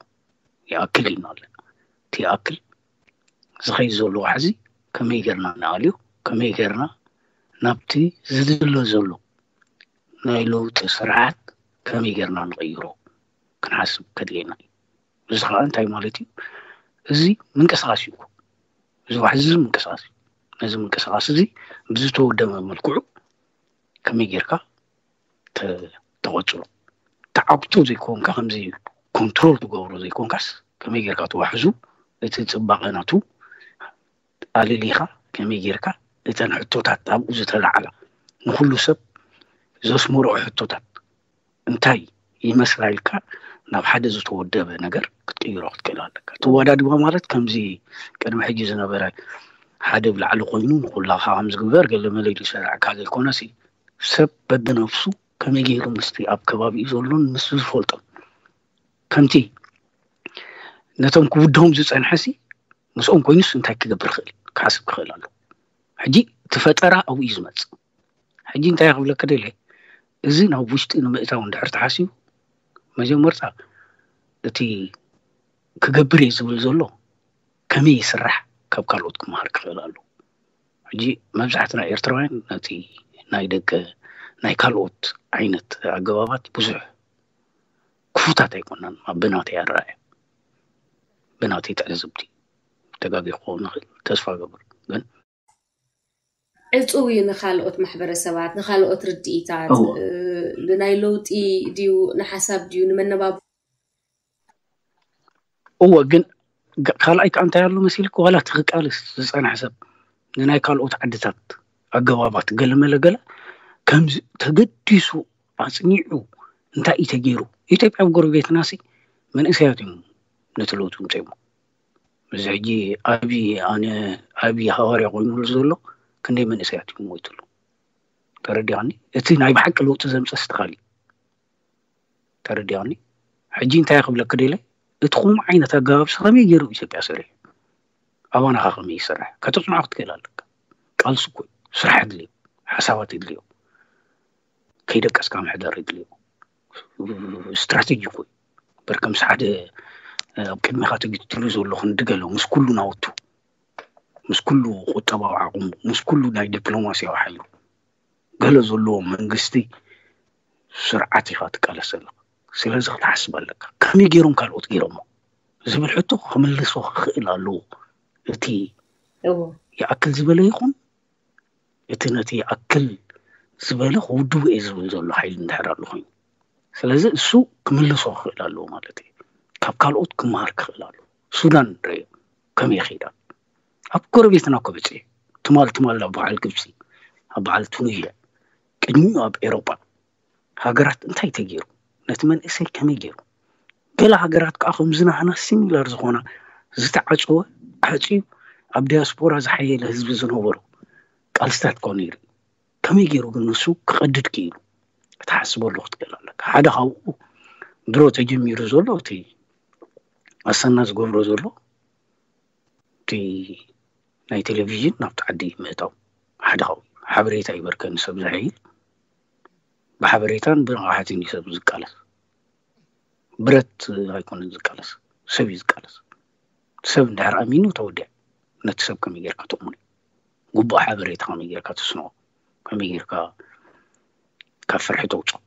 ይኣክል ኢልና ኣለና። እቲ ይኣክል ዝኸይድ ዘሎ ዋሕዚ ከመይ ጌርና ንኣልዮ፣ ከመይ ጌርና ናብቲ ዝድለ ዘሎ ናይ ለውጢ ስርዓት ከመይ ጌርና ንቐይሮ ክንሓስብ ከድልየና እዩ። እዚ ከዓ እንታይ ማለት እዩ? እዚ ምንቅስቃስ እዩ እኮ። እዚ ዋሕዚ እዚ ምንቅስቃስ እዩ። ነዚ ምንቅስቃስ እዚ ብዝተወደበ መልክዑ ከመይ ጌርካ ተ- ተቐጽሎ? ተዓብቶ ዘይኮንካ፣ ከምዚ ኮንትሮል ትገብሮ ዘይኮንካስ ከመይ ጌርካ ትዋሕዙ? እቲ ጽባቐ ናቱ ኣልሊኻ ከመይ ጌርካ እተን ሕቶታት ኣብኡ ዝተላዕላ ንኹሉ ሰብ ዘስመርኦ ሕቶታት እንታይ ይመስላ ኢልካ ናብ ሓደ ዝተወደበ ነገር ክትቅይሮ ክትክእል ኣለካ። ተወዳድባ ማለት ከምዚ ቅድሚ ሕጂ ዝነበረ ሓደ ብላዕሊ ኮይኑ ንኩላኻ ከም ዝግበር ገለ መለ ኢሉ ዝሰርዐካ ዘይኮነሲ ሰብ በብነፍሱ ከመይ ገይሩ ምስቲ ኣብ ከባቢኡ ዘሎን ምስ ዝፈልጦን ከምቲ ነቶም ክውድሆም ዝጸንሐሲ ምስኦም ኮይኑስ እንታይ ክገብር ክእል ክሓስብ ክኽእል ኣሎ። ሕጂ እቲ ፈጠራ ኣብኡ እዩ ዝመጽእ። ሕጂ እንታይ ክብለካ ደልየ፣ እዚ ናብ ውሽጢ ንምእታው እንድሕር ተሓሲቡ መጀመርታ እቲ ክገብር እየ ዝብል ዘሎ ከመይ ይስራሕ ካብ ካልኦት ክመሃር ክኽእል ኣሎ። ሕጂ መብዛሕትና ኤርትራውያን ነቲ ናይ ደገ ናይ ካልኦት ዓይነት ኣገባባት ብዙሕ ክፉታት ኣይኮናን። ኣብ ብናተይ ኣረኣእያ ብናተይ ትዕዝብቲ ተጋጊ ክኸውን ንኽእል ተስፋ ገብር ግን ዕፁው እዩ ንካልኦት ማሕበረሰባት፣ ንካልኦት ርድኢታት እዎ እ፣ ንናይ ለውጢ ድዩ ንሓሳብ ድዩ ንመነባብ እወ ግን ግ- ካልኣይ ከዓ እንታይ ኣሎ መሲልክ ዋላ እቲ ክቃልስ ዝፀንሐ ሰብ ንናይ ካልኦት ዓድታት ኣገባባት ገለመለ ገለ ከምዚ ተገዲሱ ኣፅኒዑ እንታይ እዩ ተገይሩ ኢትዮጵያ ኣብ ጎረቤትና ሲ መንእሰያት እዮም ነቲ ለውጢ ምፅእሞ እዚ ሕጂ ኣብዪ ኣነ ኣብዪ ሃዋርያ ኮይኑሉ ዘሎ ክንደይ መንእሰያት እዩ ሞይትሉ ተረዲኻኒ እቲ ናይ ብሓቂ ለውጢ ዘምፀ ስትኻሊ ተረዲኻኒ ሕጂ እንታይ ክብለክ ደለ እቲ ከምኡ ዓይነት ኣገባብ ከመይ ገይሩ ኢትዮጵያ ሰሪሑ ኣባናኻ ከመይ ይሰርሕ ከተፅንዖ ክትክእል ኣለካ ቃልሲ እኮ እዩ። ስራሕ የድልዮ፣ ሓሳባት የድልዮ፣ ከይደቀስካ ምሕዳር የድልዮ፣ ስትራቴጂ እኮ እዩ። በርከ ምስ ሓደ ኣብ ቅድሚኻ ተግትሉ ዘሎ ክንዲ ገለ ምስ ኩሉ ናውቱ፣ ምስ ኩሉ ቁጠባዊ ዓቕሙ፣ ምስ ኩሉ ናይ ዲፕሎማሲያዊ ሓይሉ ገለ ዘለዎ መንግስቲ ስርዓት ኢኻ ትቃለስ ዘለኻ። ስለዚ ክትሓስብ ኣለካ። ከመይ ገይሮም ካልኦት ገይሮሞ ዝብል ሕቶ ክምልሶ ክኽእል ኣለዎ። እቲ ይኣክል ዝበለ ይኹን እቲ ነቲ ይኣክል ዝበለ ክውድቡ እየ ዝብል ዘሎ ሓይሊ እንድሕር ኣሎ ኮይኑ፣ ስለዚ እሱ ክምልሶ ክኽእል ኣለዎ ማለት እዩ። ካብ ካልኦት ክመሃር ክኽእል ኣለዎ። ሱዳን ንረዮ ከመይ ኸይዳ፣ ኣብ ጎረቤትና እኮ በፂሑ። ትማል ትማል ኣብ በዓል ግብፂ፣ ኣብ በዓል ቱኒዝያ፣ ቅድሚኡ ኣብ ኤሮጳ ሃገራት እንታይ ተገይሩ፣ ነቲ መንእሰይ ከመይ ገይሩ። ገለ ሃገራት ከዓ ከምዚ ናህና ሲሚላር ዝኾና ዝተዓፀወ ዓፅዩ ኣብ ዲያስፖራ ዝሓየለ ህዝቢ ዝነበሮ ቃልስታት እኮ ነይሩ። ከመይ ገይሩ ግን ንሱ ክቐድድ ክኢሉ ክትሓስበሉ ክትክእል ኣለካ። ሓደ ካብኡ ድሮ ተጀሚሩ ዘሎ እቲ ኣሰና ዝገብሮ ዘሎ እቲ ናይ ቴሌቪዥን ናብቲ ዓዲ ምእታው ሓደ ካብኡ ሓበሬታ ይበርከኒ ሰብ ዝሕይል ብሓበሬታን ብንቕሓትን እዩ ሰብ ዝቃለስ። ብረት ኣይኮነን ዝቃለስ፣ ሰብ እዩ ዝቃለስ። ሰብ እንድሕር ኣሚኑ ተወዲዐ። ነቲ ሰብ ከመይ ጌርካ ተእምኖ፣ ግቡእ ሓበሬታ ከመይ ጌርካ ትስንዖ፣ ከመይ ጌርካ ካብ ፍርሒ ተውፅኦ።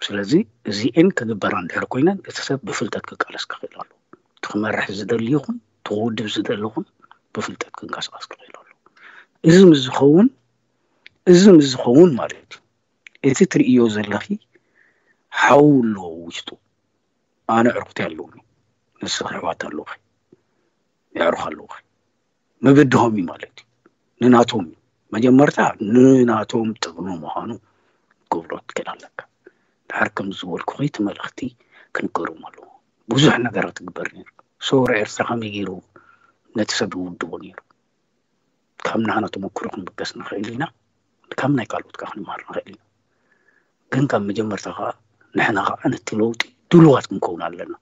ስለዚ እዚኤን ክግበራ እንድሕር ኮይነን እቲ ሰብ ብፍልጠት ክቃለስ ክኽእል ኣለዎ። እቲ ክመርሕ ዝደሊ ይኹን እቲ ክውድብ ዝደሊ ይኹን ብፍልጠት ክንቀሳቀስ ክኽእል ኣለዎ። እዚ ምስ ዝኸውን እዚ ምስ ዝኸውን ማለት እዩ እቲ ትርእዮ ዘለኺ ሓው ኣለዎ ውሽጡ። ኣነ ዕርኩቲ ኣለውኒ፣ ንስኺ ኣሕዋት ኣለውኺ፣ የዕሩኽ ኣለውኺ። ምብድሆም እዩ ማለት እዩ። ንናቶም እዩ። መጀመርታ ንናቶም ጥቕሚ ምዃኑ ክብሎ ትክእል ኣለካ። ድሓር ከም ዝበልኩኺ እቲ መልእኽቲ ክንገሮም ኣለዎ። ብዙሕ ነገራት ትግበር ነይሩ። ሰውራ ኤርትራ ከመይ ገይሩ ነቲ ሰብ ይውድቦ ነይሩ? ካብ ናህና ተመክሮ ክንብገስ ንኽእል ኢና። ካብ ናይ ካልኦት ከዓ ክንመሃር ንኽእል ኢና። ግን ካብ መጀመርታ ከዓ ንሕና ከዓ ነቲ ለውጢ ድሉዋት ክንከውን ኣለና።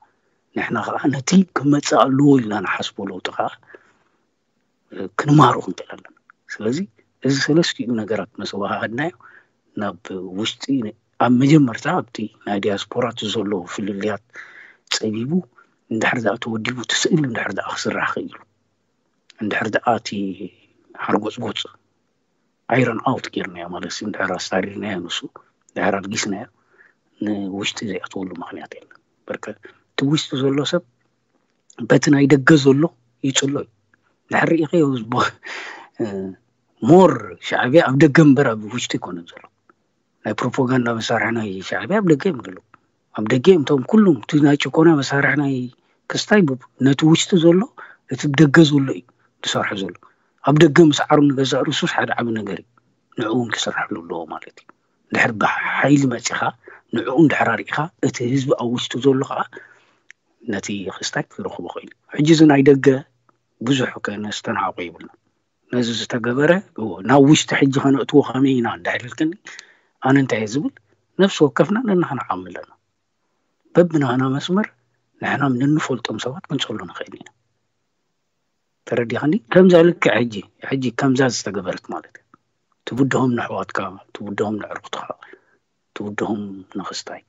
ንሕና ከዓ ነቲ ክመፅእ ኣለዎ ኢልና ንሓስቦ ለውጢ ከዓ ክንመሃሮ ክንክእል ኣለና። ስለዚ እዚ ሰለስቲኡ ነገራት መሰዋሃድናዮ ናብ ውሽጢ ኣብ መጀመርታ ኣብቲ ናይ ዲያስፖራ እቲ ዘሎ ፍልልያት ፀቢቡ እንድሕር ደኣ ተወዲቡ እቲ ስእሊ እንድሕር ደኣ ክስራሕ ክኢሉ እንድሕር ደኣ እቲ ሓርጎፅጎፅ ኣይረን ኣውት ጌርናዮ ማለት እዩ። እንድሕር ኣስታሪርናዮ ንሱ እንድሕር ኣልጊስናዮ ንውሽጢ ዘይኣትወሉ ምክንያት የለን። በርከ እቲ ውሽጢ ዘሎ ሰብ በቲ ናይ ደገ ዘሎ ይፅሎ እዩ። ድሕር ርኢኸዮ ሞር ሻዕብያ ኣብ ደገ እምበር ኣብ ውሽጢ ኣይኮነን ዘሎ። ናይ ፕሮፓጋንዳ መሳርሒ ናይ ሻዕብያ ኣብ ደገ እዮም ዘለዉ። ኣብ ደገ እዮም እቶም ኩሉም እቲ ናይ ጭቆና መሳርሒ ናይ ክስታይ ብ- ነቲ ውሽጢ ዘሎ እቲ ብደገ ዘሎ እዩ ዝሰርሖ ዘሎ። ኣብ ደገ ምስዓሩ ንገዛእ ርእሱስ ሓደ ዓቢ ነገር እዩ። ንዕኡ እውን ክስርሐሉ ኣለዎ ማለት እዩ። ድሕር ብሓይሊ መፂኻ ንዕኡ እንድሕር ኣርኢኻ እቲ ህዝቢ ኣብ ውሽጡ ዘሎ ከዓ ነቲ ክስታይ ክረኽቦ ክእል እዩ። ሕጂ እዚ ናይ ደገ ብዙሕ ከነስተናዕቆ ይብልና። ነዚ ዝተገበረ እዎ፣ ናብ ውሽጢ ሕጂ ከነእትዎ ከመይ ኢና እንድሕር ኢልክኒ ኣነ እንታይ እየ ዝብል፣ ነፍሲ ወከፍና ነንሕና ዓቕሚ ኣለና። በብናህና መስመር ንሕና ነንፈልጦም ሰባት ክንፀሉ ንኽእል ኢና። ተረዲኻኒ? ከምዛ ልክዕ ሕጂ ሕጂ ከምዛ ዝተገበረት ማለት እዩ። ትብድሆም ንኣሕዋትካ፣ ትብድሆም ንዕርኩትካ፣ ትብድሆም ንኽስታይ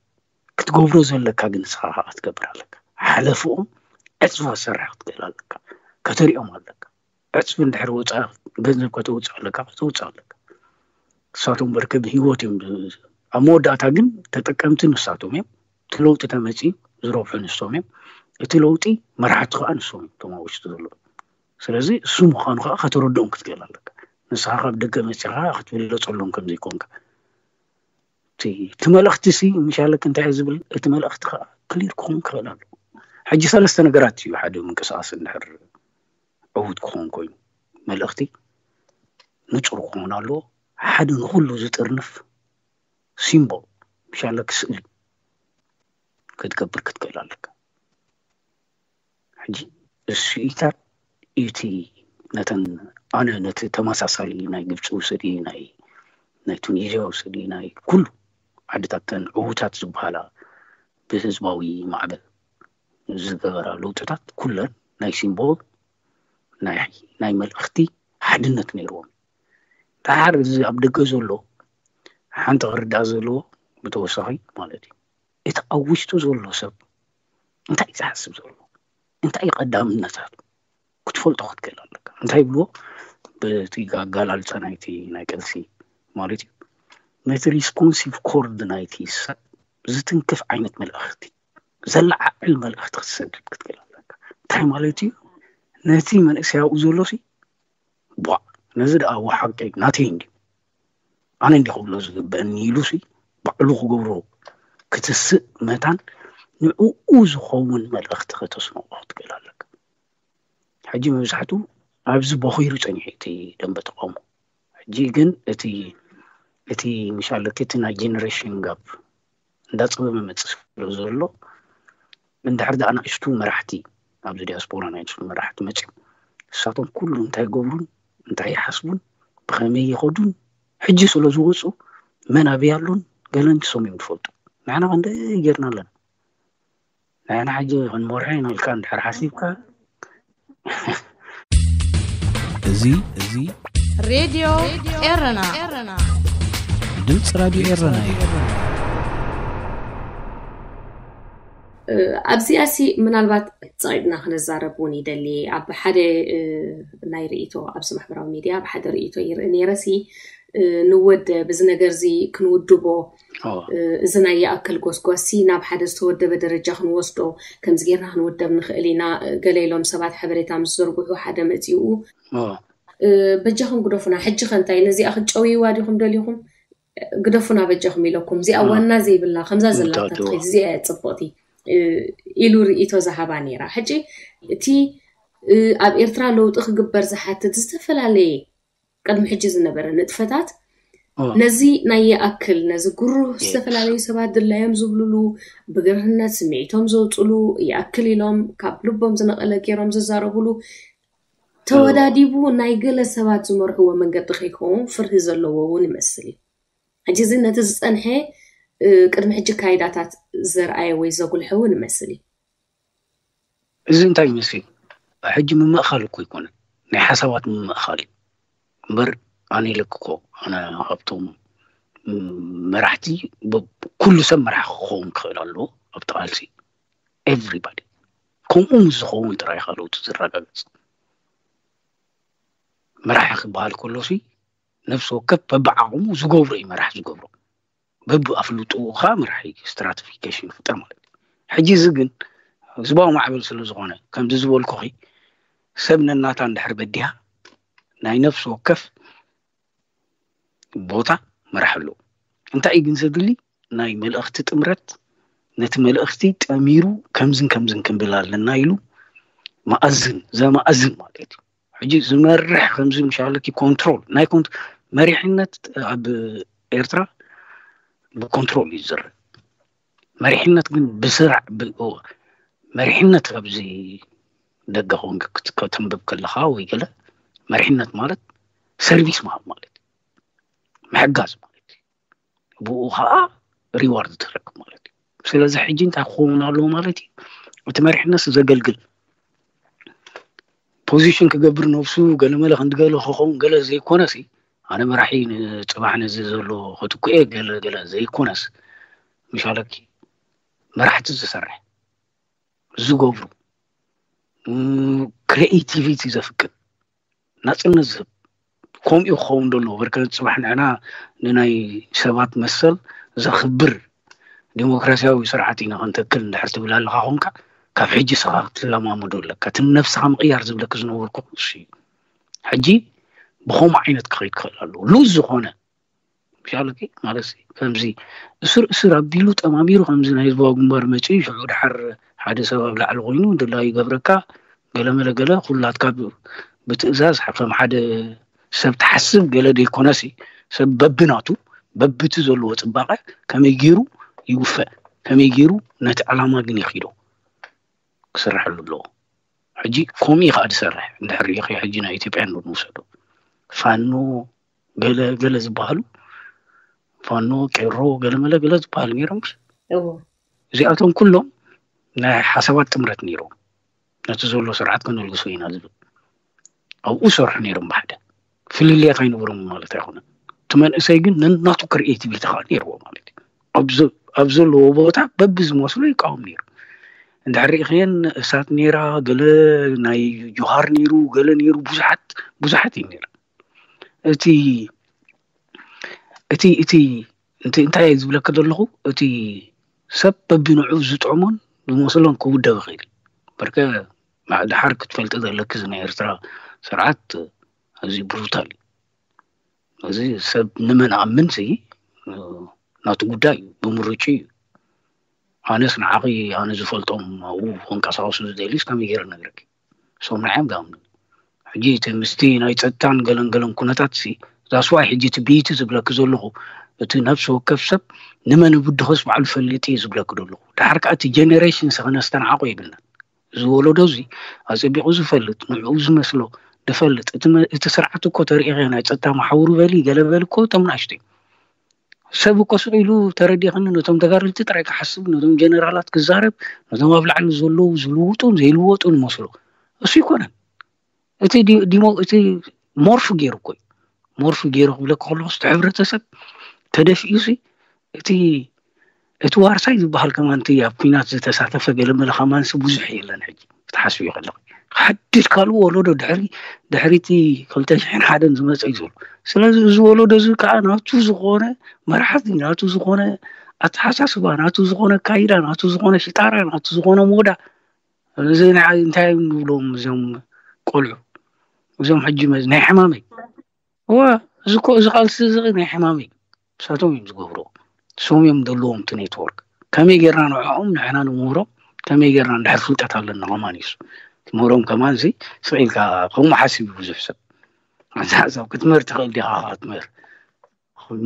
ክትገብሮ ዘለካ ግን ንስኻ ከዓ ክትገብር ኣለካ። ሓለፍኦም ዕፅፊ ክትሰርሕ ክትክእል ኣለካ። ከተሪኦም ኣለካ። ዕፅፊ እንድሕር ወፃ ገንዘብ ከተውፅእ ኣለካ ከተውፅእ ኣለካ። ንሳቶም በርከ ብህይወት እዮም ዝ- ኣብ መወዳእታ ግን ተጠቀምቲ ንሳቶም እዮም። እቲ ለውጢ ተመፅዩ ዝረብሑ ንሶም እዮም። እቲ ለውጢ መራሕቲ ከዓ ንሶም እዮም እቶም ኣብ ውሽጢ ዘለዉ። ስለዚ እሱ ምዃኑ ከዓ ከተረድኦም ክትክእል ኣለካ። ንስኻ ካብ ደገ መፂኻ ክትብለፀሎም ከም ዘይኮንካ እቲ እቲ መልእኽቲ ሲ ምሻለክ እንታይ እዩ ዝብል እቲ መልእኽቲ ከዓ ክሊር ክኸውን ክኽእል ኣለዎ። ሕጂ ሰለስተ ነገራት እዩ ሓደ ምንቅስቃስ እንድሕር ዕዉት ክኸውን ኮይኑ መልእኽቲ ንፁር ክኸውን ኣለዎ። ሓደ ንኩሉ ዝጥርንፍ ሲምቦል ምሻለክ ስእሊ ክትገብር ክትክእል ኣለካ። ሕጂ እሱኢታት እቲ ነተን ኣነ ነቲ ተመሳሳሊ ናይ ግብፂ ውሰዲ ናይ ናይ ቱኒዝያ ውሰዲ ናይ ኩሉ ዓድታት ተን ዕዉታት ዝበሃላ ብህዝባዊ ማዕበል ዝገበራ ለውጥታት ኩለን ናይ ሲምቦል ናይ ናይ መልእኽቲ ሓድነት ነይርዎም። ደሓር እዚ ኣብ ደገ ዘሎ ሓንቲ ክርዳእ ዘለዎ ብተወሳኺ ማለት እዩ፣ እቲ ኣብ ውሽጡ ዘሎ ሰብ እንታይ እዩ ዝሓስብ ዘሎ፣ እንታይ እዩ ቀዳምነታቱ ክትፈልጦ ክትክእል ኣለካ። እንታይ ይብልዎ በቲ ኣገላልፃ ናይቲ ናይ ቃልሲ ማለት እዩ፣ ነቲ ሪስፖንሲቭ ኮርድ ናይቲ ሰብ ዝትንክፍ ዓይነት መልእኽቲ፣ ዘለዓዕል መልእኽቲ ክትሰድድ ክትክእል ኣለካ። እንታይ ማለት እዩ? ነቲ መንእሰይ ኣብኡ ዘሎ ሲ ቧዕ፣ ነዚ ደኣ ወሓቂ ናተይ እንዲ ኣነ እንዲ ክብሎ ዝግበእኒ ኢሉ ሲ ባዕሉ ክገብሮ ክትስእ መታን ንዕኡ ዝኸውን መልእኽቲ ከተስንቖ ክትክእል ኣለካ። ሕጂ መብዛሕትኡ ኣብዚ ቦኺሩ ጸኒሑ እቲ ደንበ ተቃውሞ። ሕጂ ግን እቲ እቲ ምሻለኪ እቲ ናይ ጀነሬሽን ጋፕ እንዳጸበበ መጽእ ስለ ዘሎ፣ እንድሕር ደኣ ንኣሽቱ መራሕቲ ኣብዚ ዲያስፖራ ናይ ንሱ መራሕቲ መጽዮም፣ ንሳቶም ኩሉ እንታይ ይገብሩን እንታይ ይሓስቡን ብኸመይ ይኸዱን ሕጂ ስለ ዝወፁ መን ኣበይ ኣሎን ገለን ሰሚዮም ትፈልጡ። ንሕና ክንደይ ጌርና ኣለና። ንሕና ሕጂ ክንመርሖ ኢና ኢልካ እንድሕር ሓሲብካ እዚ እዚ ሬድዮ ኤረና ድምፂ ራድዮ ኤረና እዩ። ኣብዚኣ ሲ ምናልባት ጸቂጥና ክንዛረብ እውን ይደሊ። ኣብ ሓደ ናይ ርእይቶ ኣብዚ ማሕበራዊ ሚድያ ኣብ ሓደ ርእይቶ ይርኢ ነይረ ሲ ንወደብ እዚ ነገር እዚ ክንውድቦ እዚ ናይ ይኣክል ጎስጓሲ ናብ ሓደ ዝተወደበ ደረጃ ክንወስዶ ከምዚ ጌርና ክንውደብ ንኽእል ኢና ገለ ኢሎም ሰባት ሓበሬታ ምስ ዘርግሑ ሓደ መፂኡ በጃኹም ግደፉና ሕጂ ከ እንታይ ነዚኣ ክትጨውይዋ ዲኹም ደሊኹም ግደፉና በጃኹም ኢለኩም እዚኣ ዋና ዘይብላ ከምዛ ዘላታ ትኸይድ እዚኣ እያ ፅብቕቲ ኢሉ ርእይቶ ዝሃባ ነይራ ሕጂ እቲ ኣብ ኤርትራ ለውጢ ክግበር ዝሓትት ዝተፈላለየ ቅድሚ ሕጂ ዝነበረ ንጥፈታት ነዚ ናይ ይኣክል ነዚ ግሩህ ዝተፈላለዩ ሰባት ድላዮም ዝብልሉ ብግርህነት ስምዒቶም ዘውፅሉ ይኣክል ኢሎም ካብ ልቦም ዝነቐለ ገይሮም ዝዛረብሉ ተወዳዲቡ ናይ ገለ ሰባት ዝመርሕዎ መንገዲ ከይከውን ፍርሂ ዘለዎ እውን ይመስል እዩ። ሕጂ እዚ ነቲ ዝፀንሐ ቅድሚ ሕጂ ካይዳታት ዘርኣየ ወይ ዘጉልሐ እውን ይመስል እዩ። እዚ እንታይ ይመስል? ሕጂ ምምእኻል እኮ ኣይኮነን፣ ናይ ሓሳባት ምምእኻል እዩ እምበር ኣነ ኢለኪ እኮ ኣነ ካብቶም መራሕቲ ኩሉ ሰብ መራሒ ክኸውን ክኽእል ኣለዎ ኣብቲ ቃልሲ everybody ከምኡ ምስ ዝኸውን ጥራይ ኢኻ ለውጢ ዝረጋገፅ። መራሒ ክበሃል ከሎሲ ነፍሲ ወከፍ በብዓቕሙ ዝገብሮ እዩ መራሕ ዝገብሮ። በብኣፍልጥኡ ከዓ መራሕ እዩ stratification ይፍጠር ማለት እዩ። ሕጂ እዚ ግን ህዝባዊ ማዕበል ስለ ዝኾነ ከምዚ ዝበልኩኺ ሰብ ነናታ እንድሕር በዲሃ ናይ ነፍሲ ወከፍ ቦታ መራሕ ኣለዎ። እንታይ እዩ ግን ዘድሊ ናይ መልእኽቲ ጥምረት ነቲ መልእኽቲ ጠሚሩ ከምዝን ከምዝን ክንብል ኣለና ኢሉ መኣዝን ዘመኣዝን ማለት እዩ። ሕጂ ዝመርሕ ከምዚ ምሻለኪ ኮንትሮል ናይ ኮንት መሪሕነት ኣብ ኤርትራ ብኮንትሮል እዩ ዝዝረ መሪሕነት ግን ብስራዕ መሪሕነት ኣብዚ ደገ ኮንክ ከተንብብ ከለካ ወይ ገለ መሪሕነት ማለት ሰርቪስ ምሃብ ማለት እዩ፣ ምሕጋዝ ማለት እዩ። ብኡ ከዓ ሪዋርድ ትረክብ ማለት እዩ። ስለዚ ሕጂ እንታይ ክኸውን ኣለዎ ማለት እዩ? እቲ መሪሕነት ዘገልግል ፖዚሽን ክገብር ነብሱ ገለመለ ክንዲ ገለ ክኸውን ገለ ዘይኮነሲ ኣነ መራሒ ንፅባሕ ነዚ ዘሎ ከትኩኤ ገለ ገለ ዘይኮነስ ምሻለኪ መራሕቲ ዝሰርሕ ዝገብሩ ክሪኤቲቪቲ ዘፍቅድ ናፅነት ዝህብ ከምኡ ክኸውን ደለዎ። በርከ ፅባሕ ንዕና ንናይ ሰባት መሰል ዘኽብር ዲሞክራሲያዊ ስርዓት ኢና ክንተክል እንድሕር ትብል ኣለካ ኮንካ ካብ ሕጂ ስኻ ክትለማመዶ ኣለካ። እቲ ነብስኻ ምቕያር ዝብለክ ዝነበርኩ እሱ እዩ። ሕጂ ብኸምኡ ዓይነት ክኸይድ ክኽእል ኣለዎ። ሉዝ ዝኾነ ሻለኪ ማለት ከምዚ እስር እስር ኣቢሉ ጠማሚሩ ከምዚ ናይ ህዝባዊ ግንባር መፂኡ ሽዑ ድሓር ሓደ ሰብ ኣብ ላዕሊ ኮይኑ ድላዩ ይገብረካ ገለመለ ገለ ኩላትካ ብትእዛዝ ከም ሓደ ሰብ ትሓስብ ገለ ዘይኮነሲ ሰብ በብናቱ በብቲ ዘለዎ ፅባቐ ከመይ ገይሩ ይውፈእ ከመይ ገይሩ ነቲ ዕላማ ግን የኺዶ ክስርሐሉ ኣለዎ። ሕጂ ከምኡ እዩ ከዓ ዝሰርሕ እንድሕር ሪኢኺ ሕጂ ናይ ኢትዮጵያ ንውሰዶ ፋኖ ገለ ገለ ዝበሃሉ ፋኖ ቄሮ ገለመለ ገለ ዝበሃሉ ነይሮም እዚኣቶም ኩሎም ናይ ሓሳባት ጥምረት ነይሮም ነቲ ዘሎ ስርዓት ከነልግሶ ኢና ዝብል ኣብኡ ሰርሑ ነይሮም ብሓደ ፍልልያት ኣይነበሮም ማለት ኣይኮነን። እቲ መንእሰይ ግን ነናቱ ክሪኤቲቪቲ ከዓ ነይርዎ ማለት እዩ። ኣብ ዘ- ኣብ ዘለዎ ቦታ በብዝመስሎ ይቃወም ነይሩ። እንድሕር ርኢኽየን እሳት ነይራ፣ ገለ ናይ ጆሃር ነይሩ፣ ገለ ነይሩ፣ ብዙሓት ብዙሓት እዩ ነይሩ። እቲ እቲ እቲ እቲ እንታይ ዝብለካ ዘለኹ፣ እቲ ሰብ በብንዑ ዝጥዕሞን ዝመስሎን ክውደብ ይኽእል። በርከ ድሓር ክትፈልጢ ዘለኪ፣ እዚ ናይ ኤርትራ ስርዓት ኣዝዩ ብሩታል እዩ። እዚ ሰብ ንመን ኣምን ሲ ናቱ ጉዳይ እዩ፣ ብምርጩ እዩ። ኣነስ ንዓኺ ኣነ ዝፈልጦም ኣብኡ ከንቀሳቀሱ ዝደልዩስ ከመይ ገይረ ነግረኪ? ሰምናዮም ዳም ሕጂ እቲ ምስቲ ናይ ጸጥታን ገለን ገለን ኩነታት ሲ ዛስዋይ ሕጂ እቲ ብይቲ ዝብለኪ ዘለኹ፣ እቲ ነፍሲ ወከፍ ሰብ ንመን ብድኸስ ባዕሉ ፈልጥ እዩ ዝብለኪ ዘለኹ። ድሓር ከዓ እቲ ጀኔሬሽን ሲ ከነስተንዓቆ የብልናን። እዚ ወለዶ እዚ ኣጸቢቑ ዝፈልጥ፣ ንዕኡ ዝመስሎ ዝፈልጥ፣ እቲ መ- እቲ ስርዓት እኮ ተሪኢኸ ናይ ጸጥታ መሓውሩ በሊ ገለ በሊ እኮ እቶም ንኣሽተይ ሰብ እኮ ስቕ ኢሉ ተረዲእኽኒ፣ ነቶም ተጋደልቲ ጥራይ ክሓስብ፣ ነቶም ጀነራላት ክዛረብ፣ ነቶም ኣብ ላዕሊ ዘለዉ ዝልውጡን ዘይልወጡን ይመስሎ። እሱ ይኮነን። እቲ ዲ- ዲሞ እቲ ሞርፍ ገይሩ እኮ እዩ። ሞርፍ ገይሩ ክብለካ ከለኹ እቲ ሕብረተሰብ ተደፊኡ ሲ እቲ እቲ ዋርሳይ ዝበሃል ከማን እቲ ኣብ ኲናት ዝተሳተፈ ገለመለ ከማንሲ ብዙሕ የለን። ሕጂ ክትሓስብዮ ከለኺ ሓድሽ ካልኡ ወለዶ ድሕሪ ድሕሪ እቲ ክልተ ሽሕን ሓደን ዝመፀ እዩ ዘሎ። ስለዚ እዚ ወለዶ እዚ ከዓ ናቱ ዝኾነ መራሕቲ፣ ናቱ ዝኾነ ኣተሓሳስባ፣ ናቱ ዝኾነ ኣካይዳ፣ ናቱ ዝኾነ ሽጣራ፣ ናቱ ዝኾነ ሞዳ፣ እዚ ንዓይ እንታይ እዮም ንብሎም እዞም ቆልዑ? እዞም ሕጂ መ- ናይ ሕማመይ እዋ እዚ እኮ እዚ ቃልሲ እዚ ናይ ሕማም እዩ። ንሳቶም እዮም ዝገብርዎ፣ ንሶም እዮም ዘለዎም እቲ ኔትወርክ። ከመይ ጌርና ንዕኦም ንሕና ንምህሮም? ከመይ ጌርና እንድሕር ፍልጠት ኣለና ከማን እዩ እሱ ትምህሮም ከማን እዚ ስቕ ኢልካ ከምኡ ሓስብ እዩ ብዙሕ ሰብ። ኣዛ ሰብ ክትምህር ትኽእል ዲኻ? ክትምህር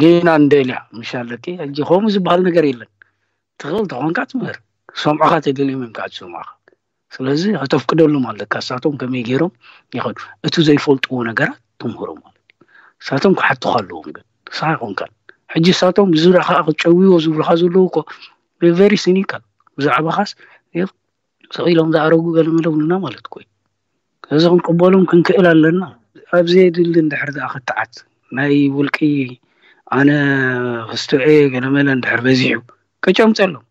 ጌና እንደልያ ምሽ ኣለኪ ሕጂ ከምኡ ዝበሃል ነገር የለን። ትኽእል ተኾንካ ትምህር፣ ክሰምዑኻ ተደልዮም እዮም ከዓ ዝሰምዑኻ። ስለዚ ከተፍቅደሎም ኣለካ። እሳቶም ከመይ ገይሮም ይኸዱ እቲ ዘይፈልጥዎ ነገራት ትምህሮም ማለት እዩ። እሳቶም ክሓቱኻ ኣለዎም ግን ንስኻ ኣይኮንካን። ሕጂ እሳቶም ዝራ ከዓ ክጨውይዎ ዝብሉካ ዘለዉ እኮ ቨሪ ሲኒካል ብዛዕባኻስ ስቕ ኢሎም ዝኣረጉ ገለመለ ብሉና ማለት እኮ እዩ። ስለዚ ክንቅበሎም ክንክእል ኣለና። ኣብ ዘየድሊ እንድሕር ዝኣ ክትዓት ናይ ውልቂ ኣነ ክስትኦ ገለመለ እንድሕር በዚሑ ከጨምፀሎም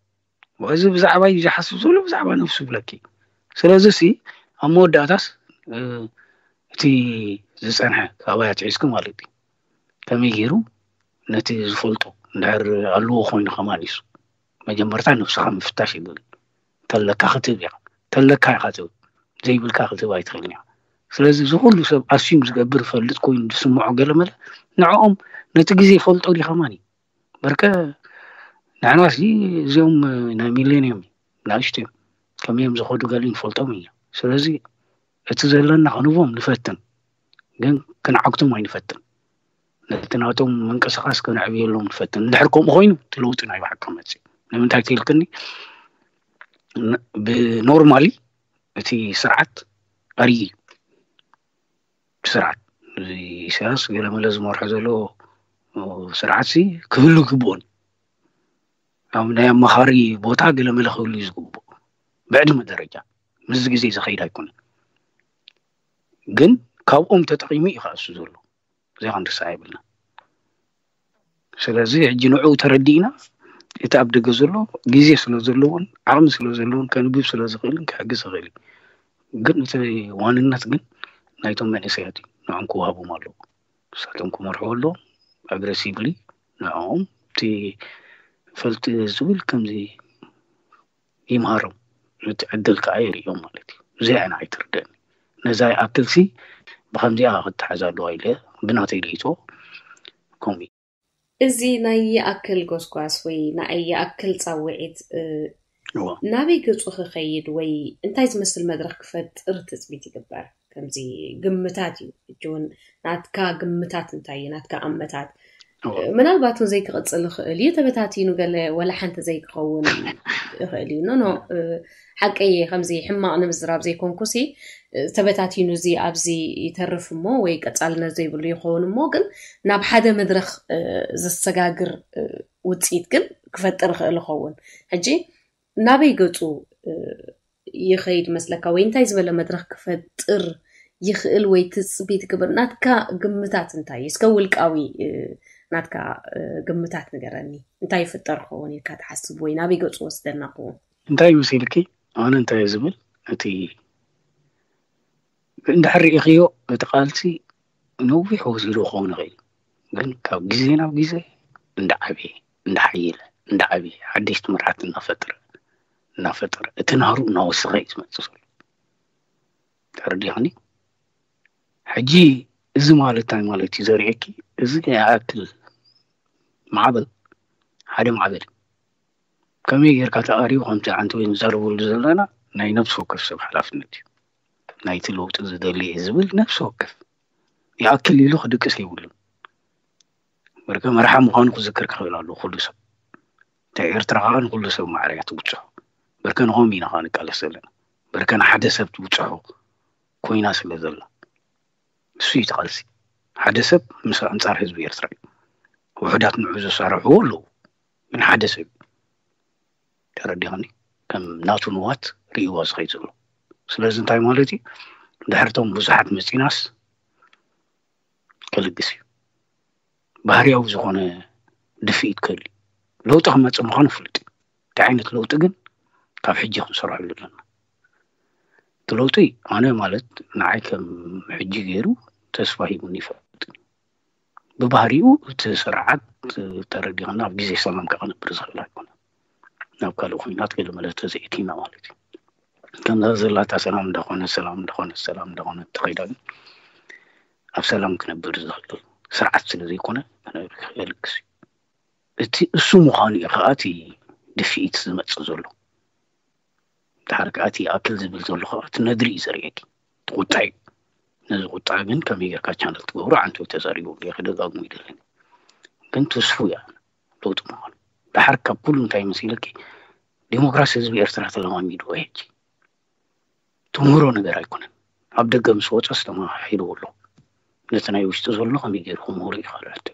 እዚ ብዛዕባ እዩ ዝሓስብ ዘሎ ብዛዕባ ነፍሱ ብለኪ። ስለዚ ሲ ኣብ መወዳእታስ እቲ ዝፀንሐ ካባይ ኣትሒዝኪ ማለት እዩ ከመይ ገይሩ ነቲ ዝፈልጦ እንድሕር ኣለዎ ኮይኑ ከማን እዩ መጀመርታ ነብስኻ ምፍታሽ ይብል። ተለካ ክትብ ኢኻ ተለካ ኢኻ ትብ ዘይብልካ ክትብ ኣይትኽእልን ኢኻ። ስለዚ እዚ ኩሉ ሰብ ኣስዩም ዝገብር ፈልጥ ኮይኑ ዝስምዖ ገለመለ ንዕኦም ነቲ ግዜ ይፈልጦ ዲ ከማን እዩ በርከ ንሕናስ እዚኦም ናይ ሚሌኒየም ናእሽቱ እዮም ከመዮም ዝኸዱ ገለ ንፈልጦም ኢና። ስለዚ እቲ ዘለና ክንቦም ንፈትን ግን ክንዓግቶም ኣይንፈትን። ነቲ ናቶም ምንቅስቃስ ከነዕብየሎም ንፈትን። እንድሕር ከምኡ ኮይኑ እቲ ለውጢ ናይ ብሓቂ ክመፅእ እዩ። ንምንታይ ክኢልክኒ ብኖርማሊ እቲ ስርዓት ኣርይ ስርዓት ኢሳያስ ገለመለ ዝመርሖ ዘሎ ስርዓት ሲ ክህሉ ግብኦን ኣብ ናይ ኣማኻሪ ቦታ ገለመለ ክህሉ እዩ ዝግብኦ ብዕድመ ደረጃ ምስዚ ግዜ ዝኸይድ ኣይኮነን። ግን ካብኦም ተጠቒሙ እዩ ከእሱ ዘሎ እዚኣ ክንርስዓ የብልና። ስለዚ ሕጂ ንዕኡ ተረዲእና እቲ ኣብ ደገ ዘሎ ግዜ ስለ ዘለዎን ዓቕሚ ስለ ዘለዎን ከንብብ ስለ ዝኽእልን ክሕግዝ ይኽእል እዩ። ግን እቲ ዋንነት ግን ናይቶም መንእሰያት እዩ። ንዕኦም ክወሃቦም ኣለዎ። ንሳቶም ክመርሕዎ ኣለዎም። ኣግረሲቭሊ ንዕኦም እቲ ፈልጢ ዝብል ከምዚ ይምሃሮም። እቲ ዕድል ከዓ የርእዮም ማለት እዩ። እዚኣ ኢና ኣይትርደኒ። ነዛ ይኣክል ሲ ብከምዚኣ ክትሓዝ ኣለዋ ኢለ ብናተይ ርእይቶ ከምኡ እዩ። እዚ ናይ ይኣክል ጎስጓስ ወይ ናይ ይኣክል ፃውዒት እ፣ እዋ። ናበይ ገፁ ክኸይድ ወይ እንታይ ዝመስል መድረኽ ክፈጥር ትፅቢት ይግበር? ከምዚ ግምታት እዩ። ሕጂ እውን ናትካ ግምታት እንታይ እዩ? ናትካ ኣመታት እዋ። ምናልባት እውን ዘይክቕፅል ይኽእል እዩ። ተበታቲኑ ገለ ወላ ሓንቲ ዘይክኸውን ይኽእል እዩ። ኖ ኖ እ፣ ሓቀየ ከምዚ ሕማቕ ንምዝራብ ዘይኮንኩሲ እ፣ ተበታቲኑ እዚ ኣብዚ ይተርፍ እሞ ወይ ቀፃልነት ዘይብሉ ይኸውን እሞ ግን ናብ ሓደ መድረኽ እ፣ ዘሰጋግር እ፣ ውፅኢት ግን ክፈጥር ይኽእል ይኸውን። ሕጂ ናበይ ገፁ እ፣ ይኸይድ መስለካ ወይ እንታይ ዝበለ መድረኽ ክፈጥር ይኽእል ወይ ትጽቢ ትግብር? ናትካ ግምታት እንታይ እዩ? እስከ ውልቃዊ ናትካ ግምታት ንገረኒ። እንታይ ይፍጠር ክኸውን ኢልካ ትሓስብ ወይ ናበይ ገጹ ወስደና ክኸውን? እንታይ ይመስልኪ? ኣነ እንታይ ዝብል እቲ እንድሕር ርኢኽዮ እቲ ቃልሲ ነዊሕ ወሲዱ ክኸውን ይኽእል፣ ግን ካብ ግዜ ናብ ግዜ እንዳዓበየ እንዳሓየለ እንዳዓበየ ሓደሽቲ መራሕቲ እናፈጠረ እናፈጠረ እቲ ናህሩ እናወሰኸ እዩ ዝመፅእ ዘሎ። ተረዲኽኒ? ሕጂ እዚ ማለት እንታይ ማለት እዩ ዘርእየኪ? እዚ ይኣክል ማዕበል ሓደ ማዕበል ከመይ ጌርካ ተቓሪቡ ከምቲ ዓንቲ ወይ ንዛረበሉ ዘለና ናይ ነብሲ ወከፍ ሰብ ሓላፍነት እዩ። ናይቲ ለውጢ ዝደሊ እየ ዝብል ነብሲ ወከፍ ይኣክል ኢሉ ክድቅስ የብሉን። በርከ መርሓ ምዃኑ ክዝክር ክኽእል ኣለዎ ኩሉ ሰብ። እንታይ ኤርትራ ከዓ ንኩሉ ሰብ ማዕረ እያ ትብፅሖ። በርከ ንኸም ኢና ከዓ ንቃለስ ዘለና። በርከ ንሓደ ሰብ ትብፅሖ ኮይና ስለ ዘላ እሱ እዩ ተቓልሲ። ሓደ ሰብ ምስ ኣንጻር ህዝቢ ኤርትራ እዩ። ውሑዳት ንዑ ዘሳርሕዎ ኣለዉ፣ ግን ሓደ ሰብ እዩ። ተረዲኸኒ? ከም ናቱ ንዋት ርእይዋ ዝኸይድ ዘሎ። ስለዚ እንታይ ማለት እዩ? ድሕርቶም ብዙሓት መፂናስ ከልግስ እዩ። ባህርያዊ ዝኾነ ድፍኢት ክህሉ እዩ። ለውጢ ክመፅእ ምዃኑ ፍሉጥ እዩ። እንታይ ዓይነት ለውጢ ግን ካብ ሕጂ ክንሰርሐሉ ኣለና። እቲ ለውጢ ኣነ ማለት ንዓይ ከም ሕጂ ገይሩ ተስፋ ሂቡኒ ይፈልጥ። ብባህሪኡ እቲ ስርዓት ተረዲኽና ኣብ ግዜ ሰላም ከቐንብር ዝኽእል ኣይኮነ። ናብ ካልእ ኩናት ገለ መለ ተዘይእቲና ማለት እዩ። ከምዛ ዘላታ ሰላም እንዳኾነ ሰላም እንዳኾነ ሰላም እንዳኾነ ተኸይዳ ግን ኣብ ሰላም ክነብር ዝኽእል ስርዓት ስለ ዘይኮነ ክነብር ክልግስ እዩ። እቲ እሱ ምዃኑ እዩ ከዓ እቲ ድፍኢት ዝመፅእ ዘሎ። ድሓር ከዓ እቲ ኣክል ዝብል ዘሎ ከዓ እቲ ነድሪ እዩ ዘርእየኪ። እቲ ቁጣ እዩ። ነዚ ቁጣ ግን ከመይ ጌርካ ቻነል ትገብሮ ዓንቶ ተዛሪቡ ጌርካ ደጋግሙ ይደለኒ። ግን ተስፉ እያ ለውጢ ምዃኑ። ድሓር ካብ ኩሉ እንታይ መሲለኪ? ዲሞክራሲ ህዝቢ ኤርትራ ተለማሚድዎ ሕጂ ትምህሮ ነገር ኣይኮነን። ኣብ ደገ ምስ ወፀ ዝተማሓሒልዎ ኣሎ። ነቲ ናይ ውሽጢ ዘሎ ከመይ ገይሩ ክምህሮ ይኽእል ሕቶ።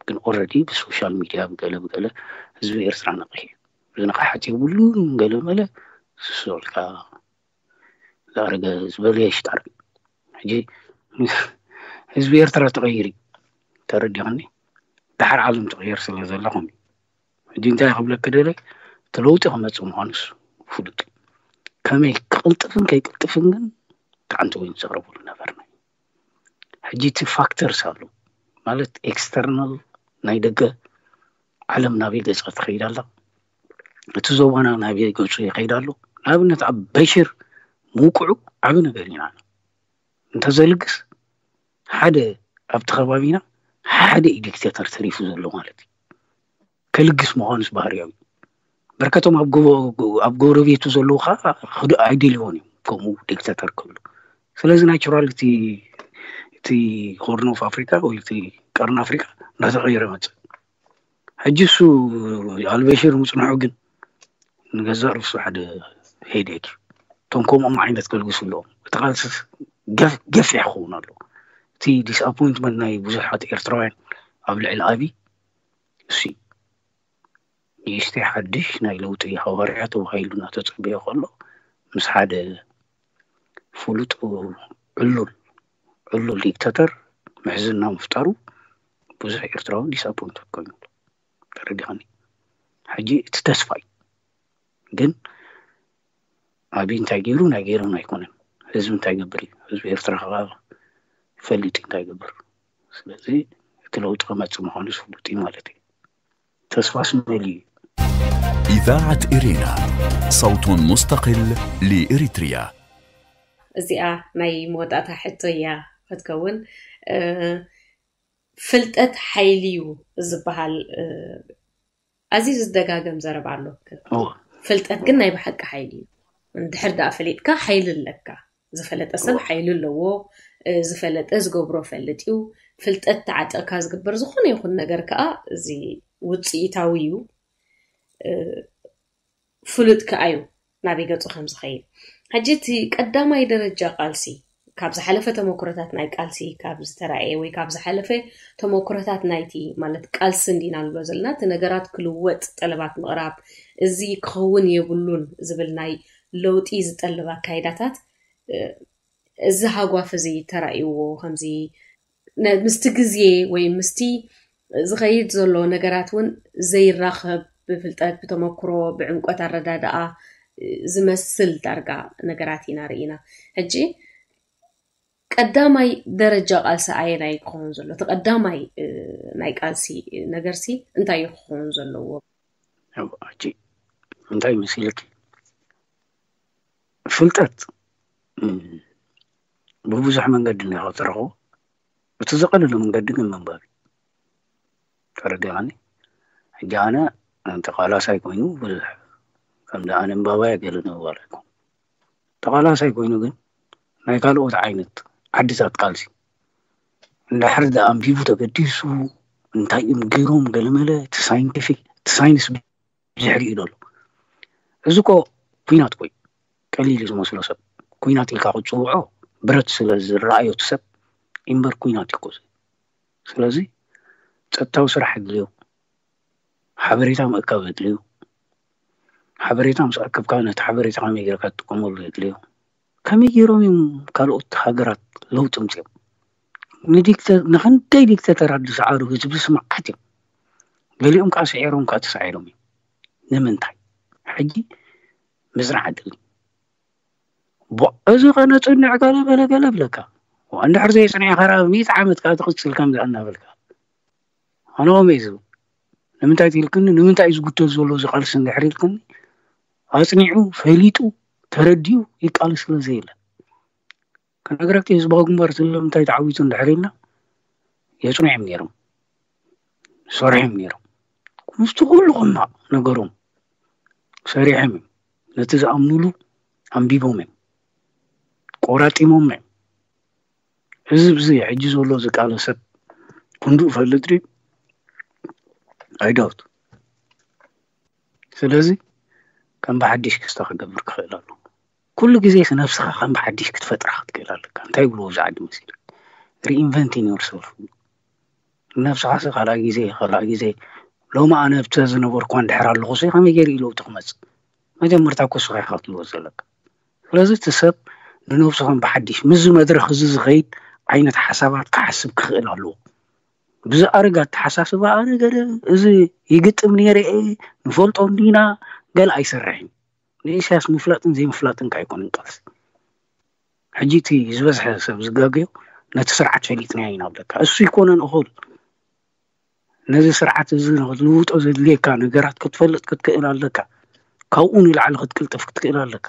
ግን ኦረዲ ብሶሻል ሚድያ ብገለ ብገለ ህዝቢ ኤርትራ ነቕሕ እዩ። ዝነቕሓት የብሉን ገለ መለ ስሶልካ ዝኣረገ ዝበለ ይሽጣር። ሕጂ ህዝቢ ኤርትራ ተቐይር እዩ። ተረዲኸኒ? ድሓር ዓለም ትቕየር ስለ ዘለኹም እዩ። ሕጂ እንታይ ክብለክ ደለ እቲ ለውጢ ክመፅእ ምዃኑስ ፍሉጥ እዩ። ከመይ ክቕልጥፍን ከይቅልጥፍን ግን ተዓንተ ወይ ዘቕረብሉ ነበርና። ሕጂ እቲ ፋክተርስ ኣሎ ማለት ኤክስተርናል ናይ ደገ ዓለም ናበይ ገፃ ትኸይድ ኣላ፣ እቲ ዞባና ናበይ ገፁ ይኸይድ ኣሎ። ንኣብነት ኣብ በሽር ምውቅዑ ዓብ ነገር ኢና እንተዘልግስ ሓደ ኣብቲ ከባቢና ሓደ ዲክቴተር ተሪፉ ዘሎ ማለት እዩ። ከልግስ ምዃኑስ ባህርያዊ በርከቶም ኣብ ጎረቤቱ ዘለዉ ከዓ ኣይደልይዎን እዮም ከምኡ ዲክቴተር ክብሉ። ስለዚ ናቹራል እቲ ሆርን ኦፍ ኣፍሪካ ወይ እቲ ቀርን ኣፍሪካ እናተቐየረ መፅእ። ሕጂ እሱ ኣልበሽር ምፅንሑ ግን ንገዛእ ርእሱ ሓደ ሄዴክ እዩ። እቶም ከምኦም ዓይነት ከልግሱ ኣለዎም። እቲ ቃልሲ ገፊሕ ክኸውን ኣለዎ። እቲ ዲስኣፖይንትመንት ናይ ብዙሓት ኤርትራውያን ኣብ ልዕሊ ኣብይ እሱ እዩ። ንእሽተይ ሓድሽ ናይ ለውጢ ሃዋርያ ተባሂሉ እናተፀበዮ ከሎ ምስ ሓደ ፍሉጥ ዕሉል ዕሉል ዲክታተር ምሕዝና ምፍጣሩ ብዙሕ ኤርትራዊ ዲስኣፖይንትድ ኮይኑ ኣሎ። ተረዲኻኒ? ሕጂ እቲ ተስፋ እዩ። ግን ኣብይ እንታይ ገይሩ ናይ ገይሩን ኣይኮነን። ህዝቢ እንታይ ይገብር እዩ? ህዝቢ ኤርትራ ከዓ ይፈልጥ እዩ እንታይ ይገብር። ስለዚ እቲ ለውጢ ክመፅእ ምዃኑ ዝፍሉጥ እዩ ማለት እዩ። ተስፋ ስመል እዩ። إذاعة إرينا صوت مستقل لإريتريا. እዚኣ ናይ መወዳእታ ሕቶ እያ ክትከውን። ፍልጠት ሓይሊ እዩ ዝበሃል ኣዝዩ ዝደጋገም ዘረባ ኣሎ። ፍልጠት ግን ናይ ብሓቂ ሓይሊ እዩ። እንድሕር ደኣ ፈሊጥካ ሓይሊ ኣለካ። ዝፈለጠ ሰብ ሓይሊ ኣለዎ። ዝፈለጠ ዝገብሮ ፈልጥ እዩ። ፍልጠት ተዓጠቕካ ዝግበር ዝኾነ ይኹን ነገር ከዓ እዚ ውፅኢታዊ እዩ። ፍሉጥ ከዓ እዩ ናበይ ገፁ ከም ዝኸይድ። ሕጂ እቲ ቀዳማይ ደረጃ ቃልሲ ካብ ዝሓለፈ ተመክሮታት ናይ ቃልሲ ካብ ዝተራእየ ወይ ካብ ዝሓለፈ ተመክሮታት ናይቲ ማለት ቃልሲ እንዲና ንብሎ ዘለና እቲ ነገራት ክልወጥ ጠለባት ምቕራብ እዚ ክኸውን የብሉን ዝብል ናይ ለውጢ ዝጠልብ ኣካይዳታት እዚ ሃጓፍ እዚ ተራእይዎ ከምዚ ነ- ምስቲ ግዜ ወይ ምስቲ ዝኸይድ ዘሎ ነገራት እውን ዘይራኸብ፣ ብፍልጠት፣ ብተመክሮ፣ ብዕምቆት ኣረዳድኣ ዝመስል ዳርጋ ነገራት ኢና ርኢና። ሕጂ ቀዳማይ ደረጃ ቃልሲ ኣየናይ ክኸውን ዘሎ? እቲ ቀዳማይ እ፣ ናይ ቃልሲ ነገርሲ እንታይ እዩ ክኸውን ዘለዎ? ሕጂ እንታይ መሲልኪ? ፍልጠት ብብዙሕ መንገዲ እንዲኻ ትረኽቦ። እቲ ዝቐለለ መንገዲ ግን ምንባብ እዩ። ተረዲኻኒ? ሕጂ ኣነ ተቓላሳይ ኮይኑ ብዙሕ ከምዚ ኣነ እምባባያ ገለ ንምባል ኣይኮን። ተቓላሳይ ኮይኑ ግን ናይ ካልኦት ዓይነት ዓድታት ቃልሲ እንድሕር ደኣ ኣንቢቡ ተገዲሱ እንታይ እዮም ገይሮም ገለመለ እቲ ሳይንቲፊክ እቲ ሳይንስ ብዙሕ ሪኡ ዘሎ። እዚ እኮ ኩናት ኮይ ቀሊል እዩ ዝመስሎ ሰብ። ኩናት ኢልካ ክትፅውዖ ብረት ስለ ዝረኣዮ እቲ ሰብ እምበር ኩናት እዩ እኮ እዚ። ስለዚ ጸጥታዊ ስራሕ የድልዮ፣ ሓበሬታ ምእካብ የድልዮ። ሓበሬታ ምስ ኣከብካ ነቲ ሓበሬታ ከመይ ጌርካ ትጥቀመሉ የድልዮ። ከመይ ገይሮም እዮም ካልኦት ሃገራት ለውጢ ምፅኦም? ንዲክተ- ንክንደይ ዲክተተራት ዝሰዓሩ ህዝቢ ስማዓት እዮም። ገሊኦም ከዓ ስዒሮም ከዓ ተሳዒሮም እዮም። ንምንታይ? ሕጂ ምፅናዕ ኣድሊ። ቦ- እዚ ከነፅንዕ ገለ በለ ገለ ብለካ። እንድሕር ዘይፅኒዕካ ራ ሚእቲ ዓመት ከዓ ትቕፅል ከምዚ እናበልካ ኣነ ከምኡ እዩ ዝብል። ንምንታይ ትልክኒ? ንምንታይ እዩ ዝጉተት ዘሎ እዚ ቃልሲ እንድሕር ኢልክኒ፣ ኣፅኒዑ ፈሊጡ ተረዲኡ ይቃለስ ስለ ዘየለ። ከነግረኪ ህዝባዊ ግንባር ስለምንታይ ተዓዊቱ እንድሕር ኢልና የፅንዑ እዮም ነይሮም፣ ዝሰርሑ እዮም ነይሮም። ምስቲ ኩሉ ሕማቕ ነገሮም ሰሪሖም እዮም። ነቲ ዝኣምኑሉ ኣንቢቦም እዮም፣ ቆራጢሞም እዮም። እዚ ብዚ ሕጂ ዘሎ ዝቃለስ ሰብ ክንድኡ ፈልጥ ድዩ? ኣይዳውት። ስለዚ ከም ብሓድሽ ክስታ ክገብር ክኽእል ኣለዎ። ኩሉ ግዜ ነብስኻ ከም ብሓድሽ ክትፈጥራ ክትክእል ኣለካ። እንታይ ይብልዎ እዚ ዓዲ መሲሉ reinventing yourself። ነብስኻ ሲ ካልኣይ ግዜ ካልኣይ ግዜ ሎሚ ኣነ ብተ ዝነበርኳ እንድሕር ኣለኹ ሲ ከመይ ገይሩ እዩ ለውጢ ክመፅእ? መጀመርታ እኮ ንስኻ ኢኻ ክትልወጥ ዘለካ። ስለዚ እቲ ሰብ ንነብሱ ከም ብሓድሽ ምስዚ መድረኽ እዚ ዝኸይድ ዓይነት ሓሳባት ክሓስብ ክኽእል ኣለዎ። ብዚ ኣረግ ኣተሓሳስባ ኣነ ገለ እዚ ይግጥም ነይረ እየ ንፈልጦ እንዲና ገለ ኣይሰርሕን። ንኢሳያስ ምፍላጥን ዘይምፍላጥን ከ ኣይኮነን ቃልሲ። ሕጂ እቲ ዝበዝሐ ሰብ ዝጋገዮ ነቲ ስርዓት ፈሊጥናዮ ኢና ብለካ። እሱ ይኮነን እኹል ነዚ ስርዓት እዚ ንክትልውጦ ዘድልየካ ነገራት ክትፈልጥ ክትክእል ኣለካ። ካብኡ ንላዕሊ ክትቅልጥፍ ክትክእል ኣለካ።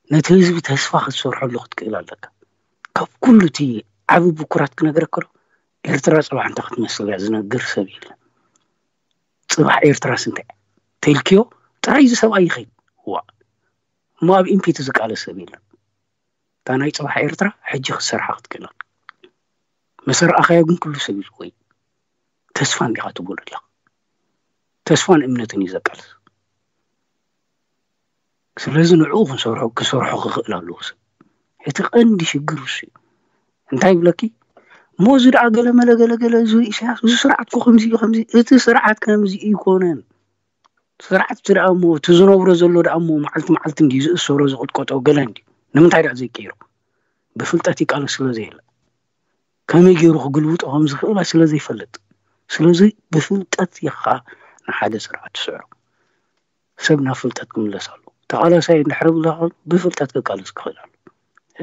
ነቲ ህዝቢ ተስፋ ክትሰርሐሉ ክትክእል ኣለካ። ካብ ኩሉ እቲ ዓቢ ብኩራት ክነግረካ ከሎ ኤርትራ ጽባሕ እንታይ ክትመስል እያ ዝነግር ሰብ የለን። ጽባሕ ኤርትራስ እንታይ እያ ተልክዮ ጥራይ እዚ ሰብኣይ ይኸይድ ዋ እሞ ኣብ ኢምፒቲ ዝቃለስ ሰብ የለን። እታ ናይ ጽባሕ ኤርትራ ሕጂ ክትሰርሓ ክትክእል ኣለካ። መሰረኣኻዮ ግን ኩሉ ሰብ እዩ ዝኮይ። ተስፋ እንዲኻ ትብሉ ኣለኻ። ተስፋን እምነትን እዩ ዘቃልስ። ስለዚ ንዕኡ ክንሰርሖ ክሰርሖ ክኽእል ኣለዎ ሰብ። እቲ ቀንዲ ሽግር እሱ እዩ። እንታይ ይብለኪ? እሞ እዚ ደኣ ገለ መለ ገለ ገለ እዚ ኢሳያስ እዚ ስርዓት ኮ ከምዚ እዩ ከምዚ እቲ ስርዓት ከምዚ ይኮነን። ስርዓት እቲ ደኣ እሞ እቲ ዝነብሮ ዘሎ ደኣ እሞ መዓልቲ መዓልቲ እንዲ ዝእሰሮ ዝቕጥቀጦ ገለ እንዲ ንምንታይ ደኣ ዘይቀይሮ? ብፍልጠት ይቃለስ ስለ ዘየለ ከመይ ገይሩ ክግልብጦ ከም ዝኽእል ስለ ዘይፈልጥ። ስለዚ ብፍልጠት ኢኻ ንሓደ ስርዓት ትስዕሮ። ሰብ ናብ ፍልጠት ክምለስ ኣለዎ። ተቓላሳይ እንድሕር ብላ ብፍልጠት ክቃለስ ክኽእል ኣሎ።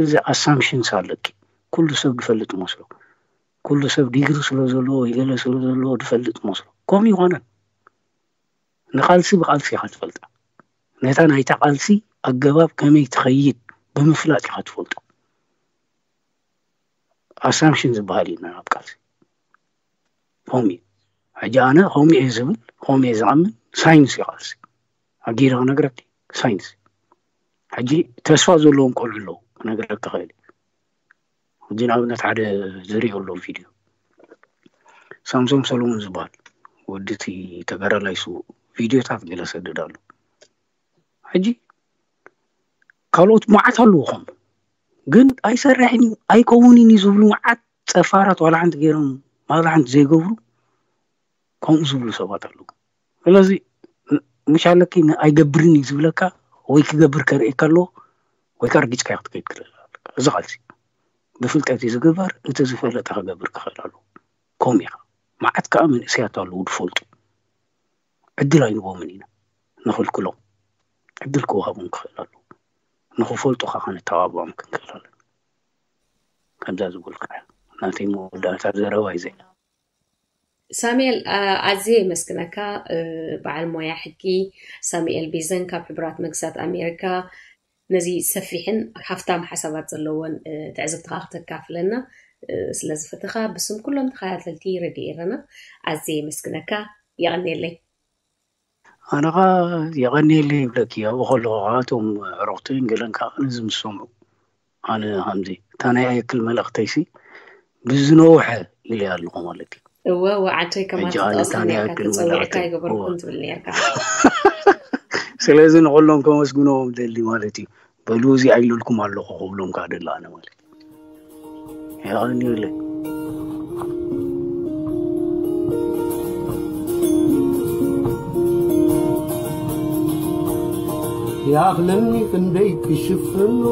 እዚ ኣሳምሽንስ ኣለኪ። ኩሉ ሰብ ዝፈልጥ መስሎ፣ ኩሉ ሰብ ዲግሪ ስለ ዘለዎ ወይ ገለ ስለ ዘለዎ ዝፈልጥ መስሎ። ከምኡ ይኾነን። ንቃልሲ ብቃልሲ ኢኻ ትፈልጣ። ነታ ናይታ ቃልሲ ኣገባብ ከመይ ትኸይድ ብምፍላጥ ኢኻ ትፈልጦ። ኣሳምሽን ዝበሃል እዩ ናብ ቃልሲ። ከምኡ እዩ። ሕጂ ኣነ ከምኡ እየ ዝብል ከምኡ እየ ዝኣምን። ሳይንስ እዩ ቃልሲ። ኣጊረ ክነግረኪ ሳይንስ እዩ። ሕጂ ተስፋ ዘለዎም ቆልዑ ኣለዉ ክነግረኪ ክእል እዩ። ሕጂ ንኣብነት ሓደ ዝሪኦ ኣሎ ቪድዮ ሳምሶም ሰሎሞን ዝበሃል ወዲ እቲ ተጋዳላይ ስዉእ ቪድዮታት ገለ ሰድድ ኣሎ። ሕጂ ካልኦት መዓት ኣለዉ ከምኡ ግን ኣይሰርሕን እዩ ኣይከውንን እዩ ዝብሉ መዓት ጸፋራት ዋላ ሓንቲ ገይሮም ዋላ ሓንቲ ዘይገብሩ ከምኡ ዝብሉ ሰባት ኣለዉ። ስለዚ ምሽ ኣለኪ ኣይገብርን እዩ ዝብለካ ወይ ክገብር ከርእየካ ኣለዎ ወይ ከዓ ርጊጽካ ክትከይድ ክልእል ኣለካ። እዚ ቃልሲ ብፍልጠት እዩ ዝግበር። እቲ ዝፈለጠ ክገብር ክኽእል ኣለዎ። ከምኡ ኢኻ። መዓት ከዓ መንእሰያት ኣለዉ ዝፈልጡ። ዕድል ኣይንቦምን ኢና፣ ንኽልክሎም። ዕድል ክወሃቦም ክኽእል ኣለዎ። ንኽፈልጡ ከዓ ከነተባብዖም ክንክእል ኣለና። ከምዛ ዝበልካ እያ ናተይ መወዳእታ ዘረባ እዩ ዘላ። ሳሙኤል፣ ኣዝየ የመስግነካ። በዓል ሞያ ሕጊ ሳሙኤል ቤዘን ካብ ሕቡራት መንግስታት ኣሜሪካ ነዚ ሰፊሕን ሃፍታም ሓሳባት ዘለዎን ትዕዝብትኻ ክተካፍለና ስለዝፈተኻ ብስም ኩሎም ተኸታተልቲ ረድዮ ኤረና ኣዝየ የመስግነካ። የቐንየለይ። ኣነኻ የቐንየለይ ይብለኪ። ኣብኡ ከለኹ ከዓ እቶም ዕሩኽተይን ገለን ከዓ ነዚ ምስ ሰምዑ ኣነ ከምዚ እታ ናይ ኣየክል መልእኽተይሲ ብዝነውሐ ኢለ ኣለኹ ማለት እዩ። እወ እወ፣ ዓንቶይ ከማን ሕጂ ኣነ እታ ናይ ትጠቕሰኒ ነርካ፣ ኣየክል ተጸዊዕካ መልእኽተይ፣ እወ። ኣይገበርኩን ትብልኒ ነርካ። ስለዚ ንኹሎም ከመስግኖም ደሊ ማለት እዩ። በሉ እዚ ኣይለልኩም ኣለኹ ክብሎም ከዓ ደሊ ኣነ ማለት እዩ። የቐንየለይ። ይኣኽለኒ ክንደይ ክሽፍኖ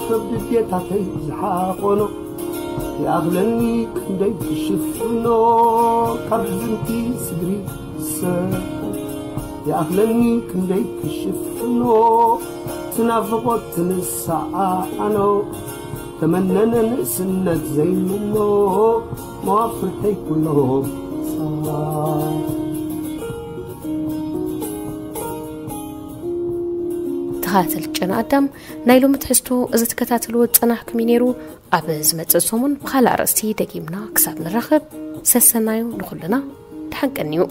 ሰብ ድሌታተይ ዝሓቆኖ፣ ይኣኽለኒ ክንደይ ክሽፍኖ ካብ ዝንቲ ስግሪ ሰብ፣ ይኣኽለኒ ክንደይ ክሽፍኖ ትናፍቖት ትንስዓኖ፣ ተመነነ ንእስነት ዘይምኖ መዋፍርተይ ኩሎም ሰባት። ተኸታተልቲ ጨና ኣዳም፣ ናይ ሎሚ ትሕዝቶ እዚ ትከታተልዎ ዝጸናሕኩም እዩ ነይሩ። ኣብ ዝመጽእ ሰሙን ብኻልእ ኣርእስቲ ደጊምና ክሳብ ንራኸብ ሰሰናዩ ንኹልና። ደሓን ቀንዩ።